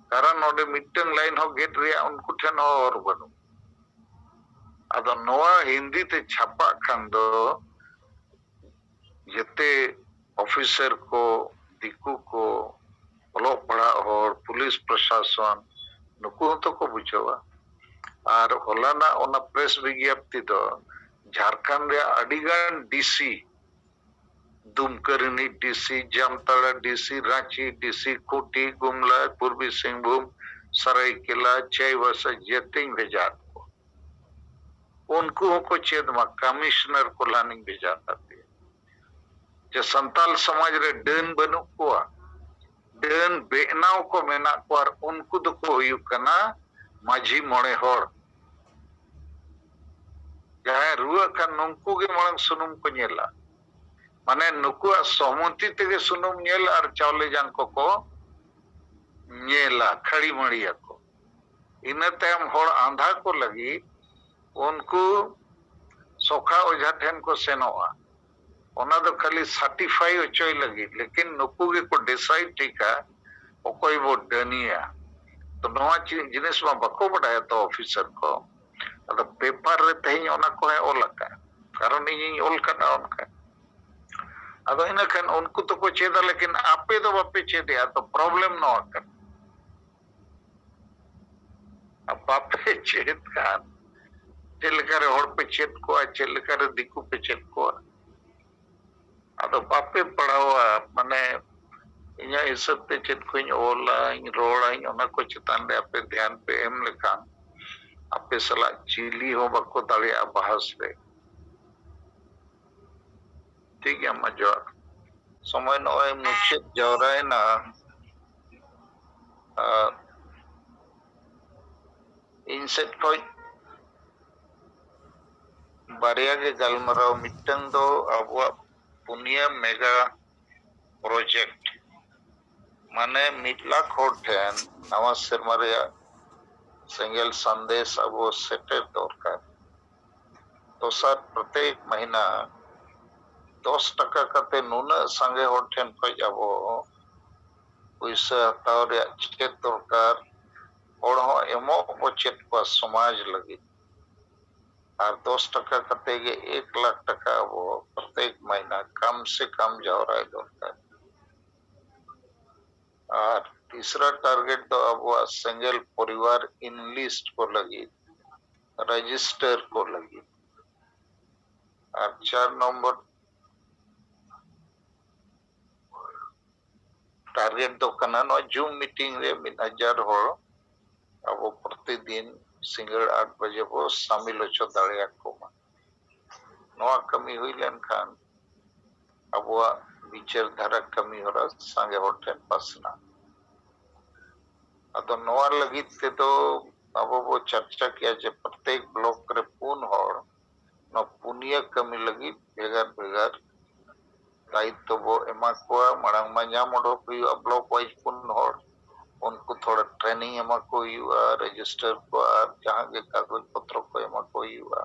ᱠᱟᱨᱚᱱ ᱱᱚᱰᱮ ᱢᱤᱫᱴᱟᱝ line ᱦᱚᱸ ᱜᱮᱫ ᱨᱮᱭᱟᱜ ᱩᱱᱠᱩ ᱴᱷᱮᱱ ᱦᱚᱸ ᱦᱚᱨ ᱵᱟᱹᱱᱩᱜ᱾ ᱟᱫᱚ ᱱᱚᱣᱟ ᱦᱤᱱᱫᱤ ᱛᱮ ᱪᱷᱟᱯᱟᱜ ᱠᱷᱟᱱ ᱫᱚ ᱡᱮᱛᱮ officer ᱠᱚ, ᱫᱤᱠᱩ ᱠᱚ, ᱚᱞᱚᱜ ᱯᱟᱲᱦᱟᱜ ᱦᱚᱲ, ᱯᱩᱞᱤᱥ ᱯᱨᱚᱥᱟᱥᱚᱱ, ᱱᱩᱠᱩ ᱦᱚᱸᱛᱚ ᱠᱚ ᱵᱩᱡᱷᱟᱹᱣᱟ᱾ ᱟᱨ ᱦᱚᱞᱟᱱᱟᱜ ᱚᱱᱟ press ᱵᱤᱜᱽᱭᱟᱯᱛᱤ ᱫᱚ ᱡᱷᱟᱲᱠᱷᱚᱸᱰ ᱨᱮᱭᱟᱜ ᱟᱹᱰᱤᱜᱟᱱ DC, ᱫᱩᱢᱠᱟᱹ ᱨᱤᱱᱤᱡ DC, Jamtara DC, Ranchi DC, ᱠᱷᱩᱸᱴᱤ, ᱜᱩᱢᱞᱟ, ᱯᱩᱨᱵᱤ ᱥᱤᱝᱵᱷᱩᱢ, ᱥᱟᱨᱟᱭᱠᱮᱞᱟ, ᱪᱟᱭᱵᱟᱥᱟ, ᱡᱮᱛᱮᱧ ᱵᱷᱮᱡᱟ ᱠᱚᱣᱟ᱾ ᱩᱱᱠᱩ ᱦᱚᱸᱠᱚ ᱪᱮᱫ ᱢᱟ, ᱠᱚᱢᱤᱥᱚᱱᱟᱨ ᱠᱚᱞᱦᱟᱱᱤᱧ ᱵᱷᱮᱡᱟ ᱠᱟᱫᱮᱭᱟ ᱡᱮ ᱥᱟᱱᱛᱟᱞ ᱥᱚᱢᱟᱡᱽ ᱨᱮ ᱰᱟᱹᱱ ᱵᱟᱹᱱᱩᱜ ᱠᱚᱣᱟ, ᱰᱟᱹᱱ ᱵᱮᱱᱟᱣ ᱠᱚ ᱢᱮᱱᱟᱜ ᱠᱚᱣᱟ, ᱟᱨ ᱩᱱᱠᱩ ᱫᱚᱠᱚ ᱦᱩᱭᱩᱜ ᱠᱟᱱᱟ ᱢᱟᱹᱡᱷᱤ ᱢᱚᱬᱮ ᱦᱚᱲ᱾ ᱡᱟᱦᱟᱸᱭ ᱨᱩᱣᱟᱹᱜ ᱠᱷᱟᱱ ᱱᱩᱠᱩ ᱜᱮ ᱢᱟᱲᱟᱝ ᱥᱩᱱᱩᱢ ᱠᱚ ᱧᱮᱞᱟ, ᱢᱟᱱᱮ ᱱᱩᱠᱩᱣᱟᱜ ᱥᱚᱦᱢᱚᱛᱤ ᱛᱮᱜᱮ ᱥᱩᱱᱩᱢ ᱧᱮᱞ ᱟᱨ ᱪᱟᱣᱞᱮ ᱡᱟᱝ ᱠᱚᱠᱚ ᱧᱮᱞᱟ, ᱠᱷᱟᱹᱲᱤ ᱢᱟᱹᱲᱤᱭᱟᱠᱚ᱾ ᱤᱱᱟᱹ ᱛᱟᱭᱚᱢ ᱦᱚᱲ ᱟᱸᱫᱷᱟ ᱠᱚ ᱞᱟᱹᱜᱤᱫ ᱩᱱᱠᱩ ᱥᱚᱠᱷᱟ ᱚᱡᱷᱟ ᱴᱷᱮᱱ ᱠᱚ ᱥᱮᱱᱚᱜᱼᱟ᱾ ᱚᱱᱟ ᱫᱚ ᱠᱷᱟᱹᱞᱤ certify ᱚᱪᱚᱭ ᱞᱟᱹᱜᱤᱫ, ᱞᱮᱠᱤᱱ ᱱᱩᱠᱩ ᱜᱮᱠᱚ decide ᱴᱷᱤᱠᱟ ᱚᱠᱚᱭ ᱵᱚ ᱰᱟᱹᱱᱤᱭᱟ᱾ ᱱᱚᱣᱟ ᱪᱮᱫ ᱡᱤᱱᱤᱥ ᱢᱟ ᱵᱟᱠᱚ ᱵᱟᱰᱟᱭᱟ ᱛᱚ ᱚᱯᱷᱤᱥᱟᱨ ᱠᱚ᱾ ᱟᱫᱚ ᱯᱮᱯᱟᱨ ᱨᱮ ᱛᱮᱦᱮᱧ ᱚᱱᱟ ᱠᱚᱦᱚᱸᱭ ᱚᱞ ᱟᱠᱟᱫ, ᱠᱟᱨᱚᱱ ᱤᱧᱤᱧ ᱚᱞ ᱠᱟᱫᱟ ᱚᱱᱠᱟ᱾ ᱟᱫᱚ ᱤᱱᱟᱹ ᱠᱷᱟᱱ ᱩᱱᱠᱩ ᱫᱚᱠᱚ ᱪᱮᱫᱟ, ᱞᱮᱠᱤᱱ ᱟᱯᱮ ᱫᱚ ᱵᱟᱯᱮ ᱪᱮᱫᱮᱜᱼᱟ᱾ ᱛᱚ ᱯᱨᱚᱵᱞᱮᱢ ᱱᱚᱣᱟ ᱠᱟᱱᱟ, ᱟᱨ ᱵᱟᱯᱮ ᱪᱮᱫ ᱠᱷᱟᱱ ᱪᱮᱫ ᱞᱮᱠᱟᱨᱮ ᱦᱚᱲ ᱯᱮ ᱪᱮᱫ ᱠᱚᱣᱟ, ᱪᱮᱫ ᱞᱮᱠᱟᱨᱮ ᱫᱤᱠᱩ ᱯᱮ ᱪᱮᱫ ᱠᱚᱣᱟ? ᱟᱫᱚ ᱵᱟᱯᱮ ᱯᱟᱲᱦᱟᱣᱟ, ᱢᱟᱱᱮ ᱤᱧᱟᱹᱜ ᱦᱤᱥᱟᱹᱵ ᱛᱮ ᱪᱮᱫ ᱠᱚᱧ ᱚᱞᱟ, ᱤᱧ ᱨᱚᱲᱟᱹᱧ, ᱚᱱᱟ ᱠᱚ ᱪᱮᱛᱟᱱ ᱨᱮ ᱟᱯᱮ ᱫᱷᱮᱭᱟᱱ ᱯᱮ ᱮᱢ ᱞᱮᱠᱷᱟᱱ ᱟᱯᱮ ᱥᱟᱞᱟᱜ ᱪᱤᱞᱤ ᱦᱚᱸ ᱵᱟᱠᱚ ᱫᱟᱲᱮᱭᱟᱜᱼᱟ ᱵᱟᱦᱟᱥ ᱨᱮ᱾ ᱴᱷᱤᱠ ᱜᱮᱭᱟ, ᱢᱟ ᱡᱚᱦᱟᱨ᱾ ᱥᱚᱢᱚᱭ ᱱᱚᱜᱼᱚᱭ ᱢᱩᱪᱟᱹᱫ ᱡᱟᱣᱨᱟᱭᱮᱱᱟ᱾ ᱟᱨ ᱤᱧ ᱥᱮᱫ ᱠᱷᱚᱱ ᱵᱟᱨᱭᱟ ᱜᱮ ᱜᱟᱞᱢᱟᱨᱟᱣ᱾ ᱢᱤᱫᱴᱟᱝ ᱫᱚ ᱟᱵᱚᱣᱟᱜ ᱯᱩᱱᱭᱟᱹ ᱢᱮᱜᱟ ᱯᱨᱚᱡᱮᱠᱴ, ᱢᱟᱱᱮ ᱢᱤᱫ ᱞᱟᱠᱷ ᱦᱚᱲ ᱴᱷᱮᱱ ᱱᱟᱣᱟ ᱥᱮᱨᱢᱟ ᱨᱮᱭᱟᱜ ᱥᱮᱸᱜᱮᱞ ᱥᱟᱸᱫᱮᱥ ᱟᱵᱚ ᱥᱮᱴᱮᱨ ᱫᱚᱨᱠᱟᱨ᱾ ᱫᱚᱥᱟᱨ, ᱯᱨᱚᱛᱮᱠ ᱢᱟᱹᱦᱤᱱᱟ ᱫᱚᱥ ᱴᱟᱠᱟ ᱠᱟᱛᱮ ᱱᱩᱱᱟᱹᱜ ᱥᱟᱸᱜᱮ ᱦᱚᱲ ᱴᱷᱮᱱ ᱠᱷᱚᱱ ᱟᱵᱚ ᱯᱩᱭᱥᱟᱹ ᱦᱟᱛᱟᱣ ᱨᱮᱭᱟᱜ ᱪᱮᱫ ᱫᱚᱨᱠᱟᱨ? ᱦᱚᱲ ᱦᱚᱸ ᱮᱢᱚᱜ ᱵᱚ ᱪᱮᱫ ᱠᱚᱣᱟ ᱥᱚᱢᱟᱡᱽ ᱞᱟᱹᱜᱤᱫ᱾ ᱟᱨ ᱫᱚᱥ ᱴᱟᱠᱟ ᱠᱟᱛᱮ ᱜᱮ ᱮᱠ ᱞᱟᱠᱷ ᱴᱟᱠᱟ ᱟᱵᱚ ᱯᱨᱚᱛᱮᱠ ᱢᱟᱹᱦᱤᱱᱟ ᱠᱟᱢ ᱥᱮ ᱠᱟᱢ ᱡᱟᱣᱨᱟᱭ ᱫᱚᱨᱠᱟᱨ᱾ ᱟᱨ ᱛᱤᱥᱨᱟ ᱴᱟᱨᱜᱮᱴ ᱫᱚ ᱟᱵᱚᱣᱟᱜ ᱥᱮᱸᱜᱮᱞ ᱯᱚᱨᱤᱵᱟᱨ ᱤᱱᱞᱤᱥᱴ ᱠᱚ ᱞᱟᱹᱜᱤᱫ, ᱨᱮᱡᱤᱥᱴᱟᱨ ᱠᱚ ᱞᱟᱹᱜᱤᱫ᱾ ᱟᱨ ᱪᱟᱨ ᱱᱚᱢᱵᱚᱨ ᱴᱟᱨᱜᱮᱴ ᱫᱚ ᱠᱟᱱᱟ ᱱᱚᱣᱟ ᱡᱩᱢ ᱢᱤᱴᱤᱝ ᱨᱮ ᱢᱤᱫ ᱦᱟᱡᱟᱨ ᱦᱚᱲ ᱟᱵᱚ ᱯᱨᱚᱛᱤᱫᱤᱱ ᱥᱤᱸᱜᱟᱹᱲ ᱟᱴ ᱵᱟᱡᱮ ᱵᱚ ᱥᱟᱢᱤᱞ ᱦᱚᱪᱚ ᱫᱟᱲᱮᱭᱟᱠᱚ ᱢᱟ᱾ ᱱᱚᱣᱟ ᱠᱟᱹᱢᱤ ᱦᱩᱭ ᱞᱮᱱᱠᱷᱟᱱ ᱟᱵᱚᱣᱟᱜ ᱵᱤᱪᱟᱹᱨ ᱫᱷᱟᱨᱟ ᱠᱟᱹᱢᱤ ᱦᱚᱨᱟ ᱥᱟᱸᱜᱮ ᱦᱚᱲ ᱴᱷᱮᱱ ᱯᱟᱥᱱᱟᱜ᱾ ᱟᱫᱚ ᱱᱚᱣᱟ ᱞᱟᱹᱜᱤᱫ ᱛᱮᱫᱚ ᱟᱵᱚ ᱵᱚ ᱪᱟᱨᱪᱟ ᱠᱮᱭᱟ ᱡᱮ ᱯᱨᱚᱛᱮᱠ ᱵᱞᱚᱠ ᱨᱮ ᱯᱩᱱ ᱦᱚᱲ ᱱᱚᱣᱟ ᱯᱩᱱᱭᱟᱹ ᱠᱟᱹᱢᱤ ᱞᱟᱹᱜᱤᱫ ᱵᱷᱮᱜᱟᱨ ᱵᱷᱮᱜᱟᱨ ᱫᱟᱭᱤᱛᱛᱚ ᱵᱚ ᱮᱢᱟ ᱠᱚᱣᱟ᱾ ᱢᱟᱲᱟᱝ ᱢᱟ ᱧᱟᱢ ᱚᱰᱚᱠ ᱦᱩᱭᱩᱜᱼᱟ ᱵᱞᱚᱠ ᱣᱟᱭᱤᱡ ᱯᱩᱱ ᱦᱚᱲ, ᱩᱱᱠᱩ ᱛᱷᱚᱲᱟ ᱴᱨᱮᱱᱤᱝ ᱮᱢᱟ ᱠᱚ ᱦᱩᱭᱩᱜᱼᱟ, ᱨᱮᱡᱤᱥᱴᱟᱨ ᱠᱚ ᱟᱨ ᱡᱟᱦᱟᱸ ᱜᱮ ᱠᱟᱜᱚᱡᱽ ᱯᱚᱛᱨᱚ ᱠᱚ ᱮᱢᱟ ᱠᱚ ᱦᱩᱭᱩᱜᱼᱟ,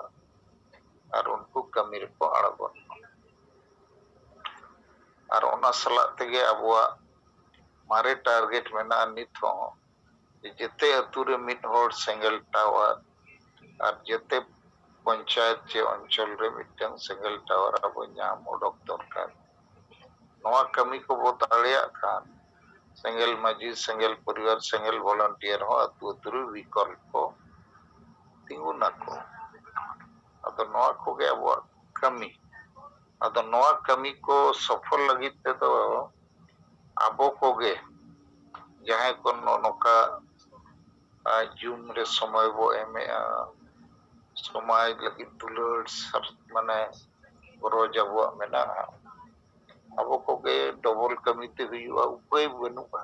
ᱟᱨ ᱩᱱᱠᱩ ᱠᱟᱹᱢᱤ ᱨᱮᱠᱚ ᱟᱬᱜᱚᱱ ᱢᱟ᱾ ᱟᱨ ᱚᱱᱟ ᱥᱟᱞᱟᱜ ᱛᱮᱜᱮ ᱟᱵᱚᱣᱟᱜ ᱢᱟᱨᱮ ᱴᱟᱨᱜᱮᱴ ᱢᱮᱱᱟᱜᱼᱟ ᱱᱤᱛ ᱦᱚᱸ, ᱡᱮᱛᱮ ᱟᱹᱛᱩ ᱨᱮ ᱢᱤᱫ ᱦᱚᱲ ᱥᱮᱸᱜᱮᱞ ᱴᱟᱣᱟᱨ ᱟᱨ ᱡᱮᱛᱮ ᱯᱚᱧᱪᱟᱭᱮᱛ ᱪᱮ ᱚᱧᱪᱚᱞ ᱨᱮ ᱢᱤᱫᱴᱟᱝ ᱥᱮᱸᱜᱮᱞ ᱴᱟᱣᱟᱨ ᱟᱵᱚ ᱧᱟᱢ ᱚᱰᱚᱠ ᱫᱚᱨᱠᱟᱨ᱾ ᱱᱚᱣᱟ ᱠᱟᱹᱢᱤ ᱠᱚᱵᱚ ᱫᱟᱲᱮᱭᱟᱜ ᱠᱷᱟᱱ ᱥᱮᱸᱜᱮᱞ ᱢᱟᱹᱡᱷᱤ, ᱥᱮᱸᱜᱮᱞ ᱯᱚᱨᱤᱵᱟᱨ, ᱥᱮᱸᱜᱮᱞ ᱵᱷᱚᱞᱚᱱᱴᱤᱭᱟᱨ ᱦᱚᱸ ᱟᱹᱛᱩ ᱟᱹᱛᱩ ᱨᱮ ᱵᱤᱠᱚᱞᱯᱚ ᱛᱤᱸᱜᱩᱱᱟᱠᱚ᱾ ᱟᱫᱚ ᱱᱚᱣᱟ ᱠᱚᱜᱮ ᱟᱵᱚᱣᱟᱜ ᱠᱟᱹᱢᱤ᱾ ᱟᱫᱚ ᱱᱚᱣᱟ ᱠᱟᱹᱢᱤ ᱠᱚ ᱥᱚᱯᱷᱚᱞ ᱞᱟᱹᱜᱤᱫ ᱛᱮᱫᱚ ᱟᱵᱚ ᱠᱚᱜᱮ ᱡᱟᱦᱟᱸᱭ ᱠᱚ ᱱᱚᱜᱼᱚ ᱱᱚᱝᱠᱟ ᱡᱩᱢ ᱨᱮ ᱥᱚᱢᱚᱭ ᱵᱚ ᱮᱢᱮᱜᱼᱟ, ᱥᱚᱢᱟᱡᱽ ᱞᱟᱹᱜᱤᱫ ᱫᱩᱞᱟᱹᱲ ᱥᱟᱨ-, ᱢᱟᱱᱮ ᱜᱚᱨᱚᱡᱽ ᱟᱵᱚᱣᱟᱜ ᱢᱮᱱᱟᱜᱼᱟ, ᱟᱵᱚ ᱠᱚᱜᱮ ᱰᱚᱵᱚᱞ ᱠᱟᱹᱢᱤ ᱛᱮ ᱦᱩᱭᱩᱜᱼᱟ, ᱩᱯᱟᱹᱭ ᱵᱟᱹᱱᱩᱜᱼᱟ᱾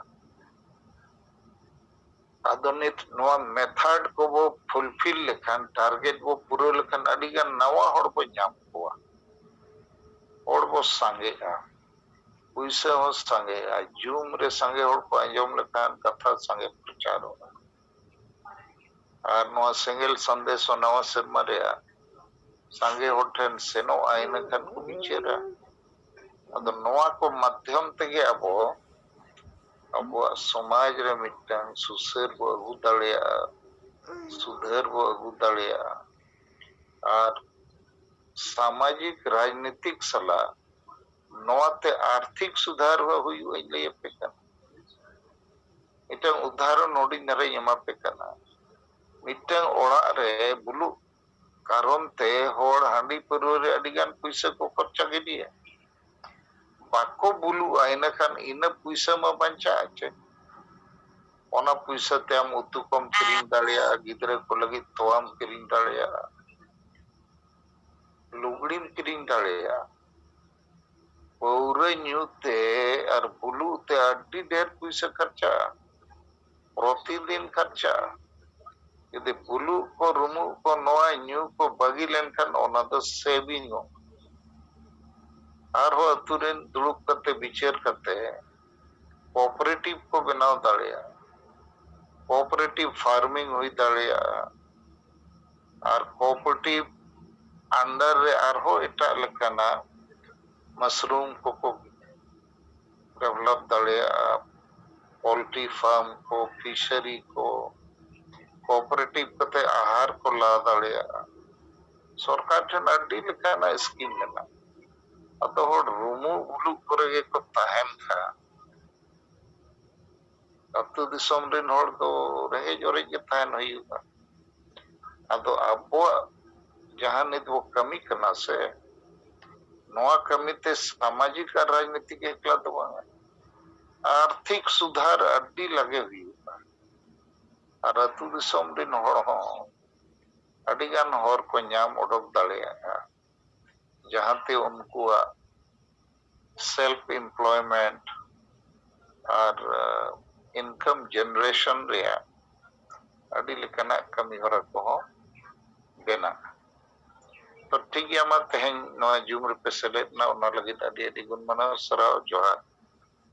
ᱟᱫᱚ ᱱᱤᱛ ᱱᱚᱣᱟ ᱢᱮᱛᱷᱟᱰ ᱠᱚᱵᱚ ᱯᱷᱩᱞᱯᱷᱤᱞ ᱞᱮᱠᱷᱟᱱ, ᱴᱟᱨᱜᱮᱴ ᱵᱚ ᱯᱩᱨᱟᱹᱣ ᱞᱮᱠᱷᱟᱱ ᱟᱹᱰᱤᱜᱟᱱ ᱱᱟᱣᱟ ᱦᱚᱲ ᱵᱚ ᱧᱟᱢ ᱠᱚᱣᱟ, ᱦᱚᱲ ᱵᱚ ᱥᱟᱸᱜᱮᱜᱼᱟ, ᱯᱩᱭᱥᱟᱹ ᱦᱚᱸ ᱥᱟᱸᱜᱮᱜᱼᱟ, ᱡᱩᱢ ᱨᱮ ᱥᱟᱸᱜᱮ ᱦᱚᱲ ᱠᱚ ᱟᱸᱡᱚᱢ ᱞᱮᱠᱷᱟᱱ ᱠᱟᱛᱷᱟ ᱥᱟᱸᱜᱮ ᱯᱨᱚᱪᱟᱨᱚᱜᱼᱟ᱾ ᱟᱨ ᱱᱚᱣᱟ ᱥᱮᱸᱜᱮᱞ ᱥᱟᱸᱫᱮᱥ ᱦᱚᱸ ᱱᱟᱣᱟ ᱥᱮᱨᱢᱟ ᱨᱮᱭᱟᱜ ᱥᱟᱸᱜᱮ ᱦᱚᱲ ᱴᱷᱮᱱ ᱥᱮᱱᱚᱜᱼᱟ, ᱤᱱᱟᱹ ᱠᱷᱟᱱ ᱠᱚ ᱵᱤᱪᱟᱹᱨᱟ᱾ ᱟᱫᱚ ᱱᱚᱣᱟ ᱠᱚ ᱢᱟᱫᱽᱫᱷᱚᱢ ᱛᱮᱜᱮ ᱟᱵᱚ ᱟᱵᱚᱣᱟᱜ ᱥᱚᱢᱟᱡᱽ ᱨᱮ ᱢᱤᱫᱴᱟᱝ ᱥᱩᱥᱟᱹᱨ ᱵᱚ ᱟᱹᱜᱩ ᱫᱟᱲᱮᱭᱟᱜᱼᱟ, ᱥᱩᱫᱷᱟᱹᱨ ᱵᱚ ᱟᱹᱜᱩ ᱫᱟᱲᱮᱭᱟᱜᱼᱟ᱾ ᱟᱨ ᱥᱟᱢᱟᱡᱤᱠ ᱨᱟᱡᱽᱱᱤᱛᱤᱠ ᱥᱟᱞᱟᱜ ᱱᱚᱣᱟᱛᱮ ᱟᱨᱛᱷᱤᱠ ᱥᱩᱫᱷᱟᱨ ᱦᱚᱸ ᱦᱩᱭᱩᱜᱼᱟ, ᱤᱧ ᱞᱟᱹᱭ ᱟᱯᱮ ᱠᱟᱱᱟ᱾ ᱢᱤᱫᱴᱟᱝ ᱩᱫᱟᱦᱚᱨᱚᱱ ᱦᱩᱰᱤᱧ ᱫᱷᱟᱨᱟᱧ ᱮᱢᱟ ᱯᱮ ᱠᱟᱱᱟ᱾ ᱢᱤᱫᱴᱟᱝ ᱚᱲᱟᱜ ᱨᱮ ᱵᱩᱞᱩᱜ ᱠᱟᱨᱚᱱ ᱛᱮ ᱦᱚᱲ ᱦᱟᱺᱰᱤ ᱯᱟᱹᱨᱣᱟᱹ ᱨᱮ ᱟᱹᱰᱤ ᱜᱟᱱ ᱯᱩᱭᱥᱟᱹ ᱠᱚ ᱠᱷᱚᱨᱪᱟ ᱜᱤᱰᱤᱭᱟ᱾ ᱵᱟᱠᱚ ᱵᱩᱞᱩᱜᱼᱟ, ᱤᱱᱟᱹᱠᱷᱟᱱ ᱤᱱᱟᱹ ᱯᱩᱭᱥᱟᱹ ᱢᱟ ᱵᱟᱧᱪᱟᱜᱼᱟ ᱪᱮᱫ? ᱚᱱᱟ ᱯᱩᱭᱥᱟᱹ ᱛᱮ ᱟᱢ ᱩᱛᱩ ᱠᱚᱢ ᱠᱤᱨᱤᱧ ᱫᱟᱲᱮᱭᱟᱜᱼᱟ, ᱜᱤᱫᱽᱨᱟᱹ ᱠᱚ ᱞᱟᱹᱜᱤᱫ ᱛᱚᱣᱟᱢ ᱠᱤᱨᱤᱧ ᱫᱟᱲᱮᱭᱟᱜᱼᱟ, ᱞᱩᱜᱽᱲᱤᱢ ᱠᱤᱨᱤᱧ ᱫᱟᱲᱮᱭᱟᱜᱼᱟ᱾ ᱯᱟᱹᱣᱨᱟᱹ ᱧᱩ ᱛᱮ ᱟᱨ ᱵᱩᱞᱩᱜ ᱛᱮ ᱟᱹᱰᱤ ᱰᱷᱮᱨ ᱯᱩᱭᱥᱟᱹ ᱠᱷᱚᱨᱪᱟᱜᱼᱟ, ᱯᱨᱚᱛᱤᱫᱤᱱ ᱠᱷᱚᱨᱪᱟᱜᱼᱟ᱾ ᱡᱩᱫᱤ ᱵᱩᱞᱩᱜ ᱠᱚ, ᱨᱩᱢᱩᱜ ᱠᱚ, ᱱᱚᱣᱟ ᱧᱩ ᱠᱚ ᱵᱟᱹᱜᱤ ᱞᱮᱱᱠᱷᱟᱱ ᱚᱱᱟ ᱫᱚ ᱥᱮᱵᱷᱤᱝᱚᱜᱼᱟ᱾ ᱟᱨᱦᱚᱸ ᱟᱹᱛᱩ ᱨᱮᱱ ᱫᱩᱲᱩᱵ ᱠᱟᱛᱮ ᱵᱤᱪᱟᱹᱨ ᱠᱟᱛᱮ ᱠᱳᱚᱯᱟᱨᱮᱴᱤᱵᱷ ᱠᱚ ᱵᱮᱱᱟᱣ ᱫᱟᱲᱮᱭᱟᱜᱼᱟ, ᱠᱳᱚᱯᱟᱨᱮᱴᱤᱵᱷ ᱯᱷᱟᱨᱢᱤᱝ ᱦᱩᱭ ᱫᱟᱲᱮᱭᱟᱜᱼᱟ, ᱟᱨ ᱠᱳᱚᱯᱟᱨᱮᱴᱤᱵᱷ ᱟᱱᱰᱟᱨ ᱨᱮ ᱟᱨᱦᱚᱸ ᱮᱴᱟᱜ ᱞᱮᱠᱟᱱᱟᱜ ᱢᱟᱥᱨᱩᱢ ᱠᱚᱠᱚ ᱰᱮᱵᱷᱞᱚᱯ ᱫᱟᱲᱮᱭᱟᱜᱼᱟ᱾ ᱯᱳᱞᱴᱨᱤ ᱯᱷᱟᱨᱢ ᱠᱚ, ᱯᱷᱤᱥᱟᱨᱤ ᱠᱚ, ᱠᱳᱚᱯᱟᱨᱮᱴᱤᱵᱷ ᱠᱟᱛᱮ ᱟᱦᱟᱨ ᱠᱚ ᱞᱟ ᱫᱟᱲᱮᱭᱟᱜᱼᱟ᱾ ᱥᱚᱨᱠᱟᱨ ᱴᱷᱮᱱ ᱟᱹᱰᱤ ᱞᱮᱠᱟᱱᱟᱜ ᱥᱠᱤᱢ ᱢᱮᱱᱟᱜᱼᱟ᱾ ᱟᱫᱚ ᱦᱚᱲ ᱨᱩᱢᱩᱜ ᱵᱩᱞᱩᱜ ᱠᱚᱨᱮ ᱜᱮᱠᱚ ᱛᱟᱦᱮᱱ ᱠᱷᱟᱱ, ᱟᱹᱛᱩ ᱫᱤᱥᱚᱢ ᱨᱮᱱ ᱦᱚᱲ ᱫᱚ ᱨᱮᱸᱜᱮᱡ ᱚᱨᱮᱡ ᱜᱮ ᱛᱟᱦᱮᱱ ᱦᱩᱭᱩᱜᱼᱟ᱾ ᱟᱫᱚ ᱟᱵᱚᱣᱟᱜ ᱡᱟᱦᱟᱸ ᱱᱤᱛ ᱵᱚ ᱠᱟᱹᱢᱤ ᱠᱟᱱᱟ ᱥᱮ, ᱱᱚᱣᱟ ᱠᱟᱹᱢᱤ ᱛᱮ ᱥᱟᱢᱟᱡᱤᱠ ᱟᱨ ᱨᱟᱡᱽᱱᱤᱛᱤᱠ ᱮᱠᱞᱟ ᱫᱚ ᱵᱟᱝ, ᱟᱨᱛᱷᱤᱠ ᱥᱩᱫᱷᱟᱨ ᱟᱹᱰᱤ ᱞᱟᱜᱮ ᱦᱩᱭᱩᱜᱼᱟ᱾ ᱟᱨ ᱟᱹᱛᱩ ᱫᱤᱥᱚᱢ ᱨᱮᱱ ᱦᱚᱲ ᱦᱚᱸ ᱟᱹᱰᱤᱜᱟᱱ ᱦᱚᱨ ᱠᱚ ᱧᱟᱢ ᱚᱰᱚᱠ ᱫᱟᱲᱮᱭᱟᱜᱼᱟ, ᱡᱟᱦᱟᱸᱛᱮ ᱩᱱᱠᱩᱣᱟᱜ ᱥᱮᱞᱯ ᱮᱢᱯᱞᱚᱭᱢᱮᱱᱴ ᱟᱨ ᱤᱱᱠᱟᱢ ᱡᱮᱱᱟᱨᱮᱥᱚᱱ ᱨᱮᱭᱟᱜ ᱟᱹᱰᱤ ᱞᱮᱠᱟᱱᱟᱜ ᱠᱟᱹᱢᱤ ᱦᱚᱨᱟ ᱠᱚᱦᱚᱸ ᱵᱮᱱᱟᱜᱼᱟ᱾ ᱛᱚ ᱴᱷᱤᱠ ᱜᱮᱭᱟ, ᱢᱟ ᱛᱮᱦᱮᱧ ᱱᱚᱣᱟ ᱡᱩᱢ ᱨᱮᱯᱮ ᱥᱮᱞᱮᱫ ᱮᱱᱟ, ᱚᱱᱟ ᱞᱟᱹᱜᱤᱫ ᱟᱹᱰᱤ ᱟᱹᱰᱤ ᱜᱩᱱ ᱢᱟᱱᱟᱣ ᱥᱟᱨᱦᱟᱣ, ᱡᱚᱦᱟᱨ᱾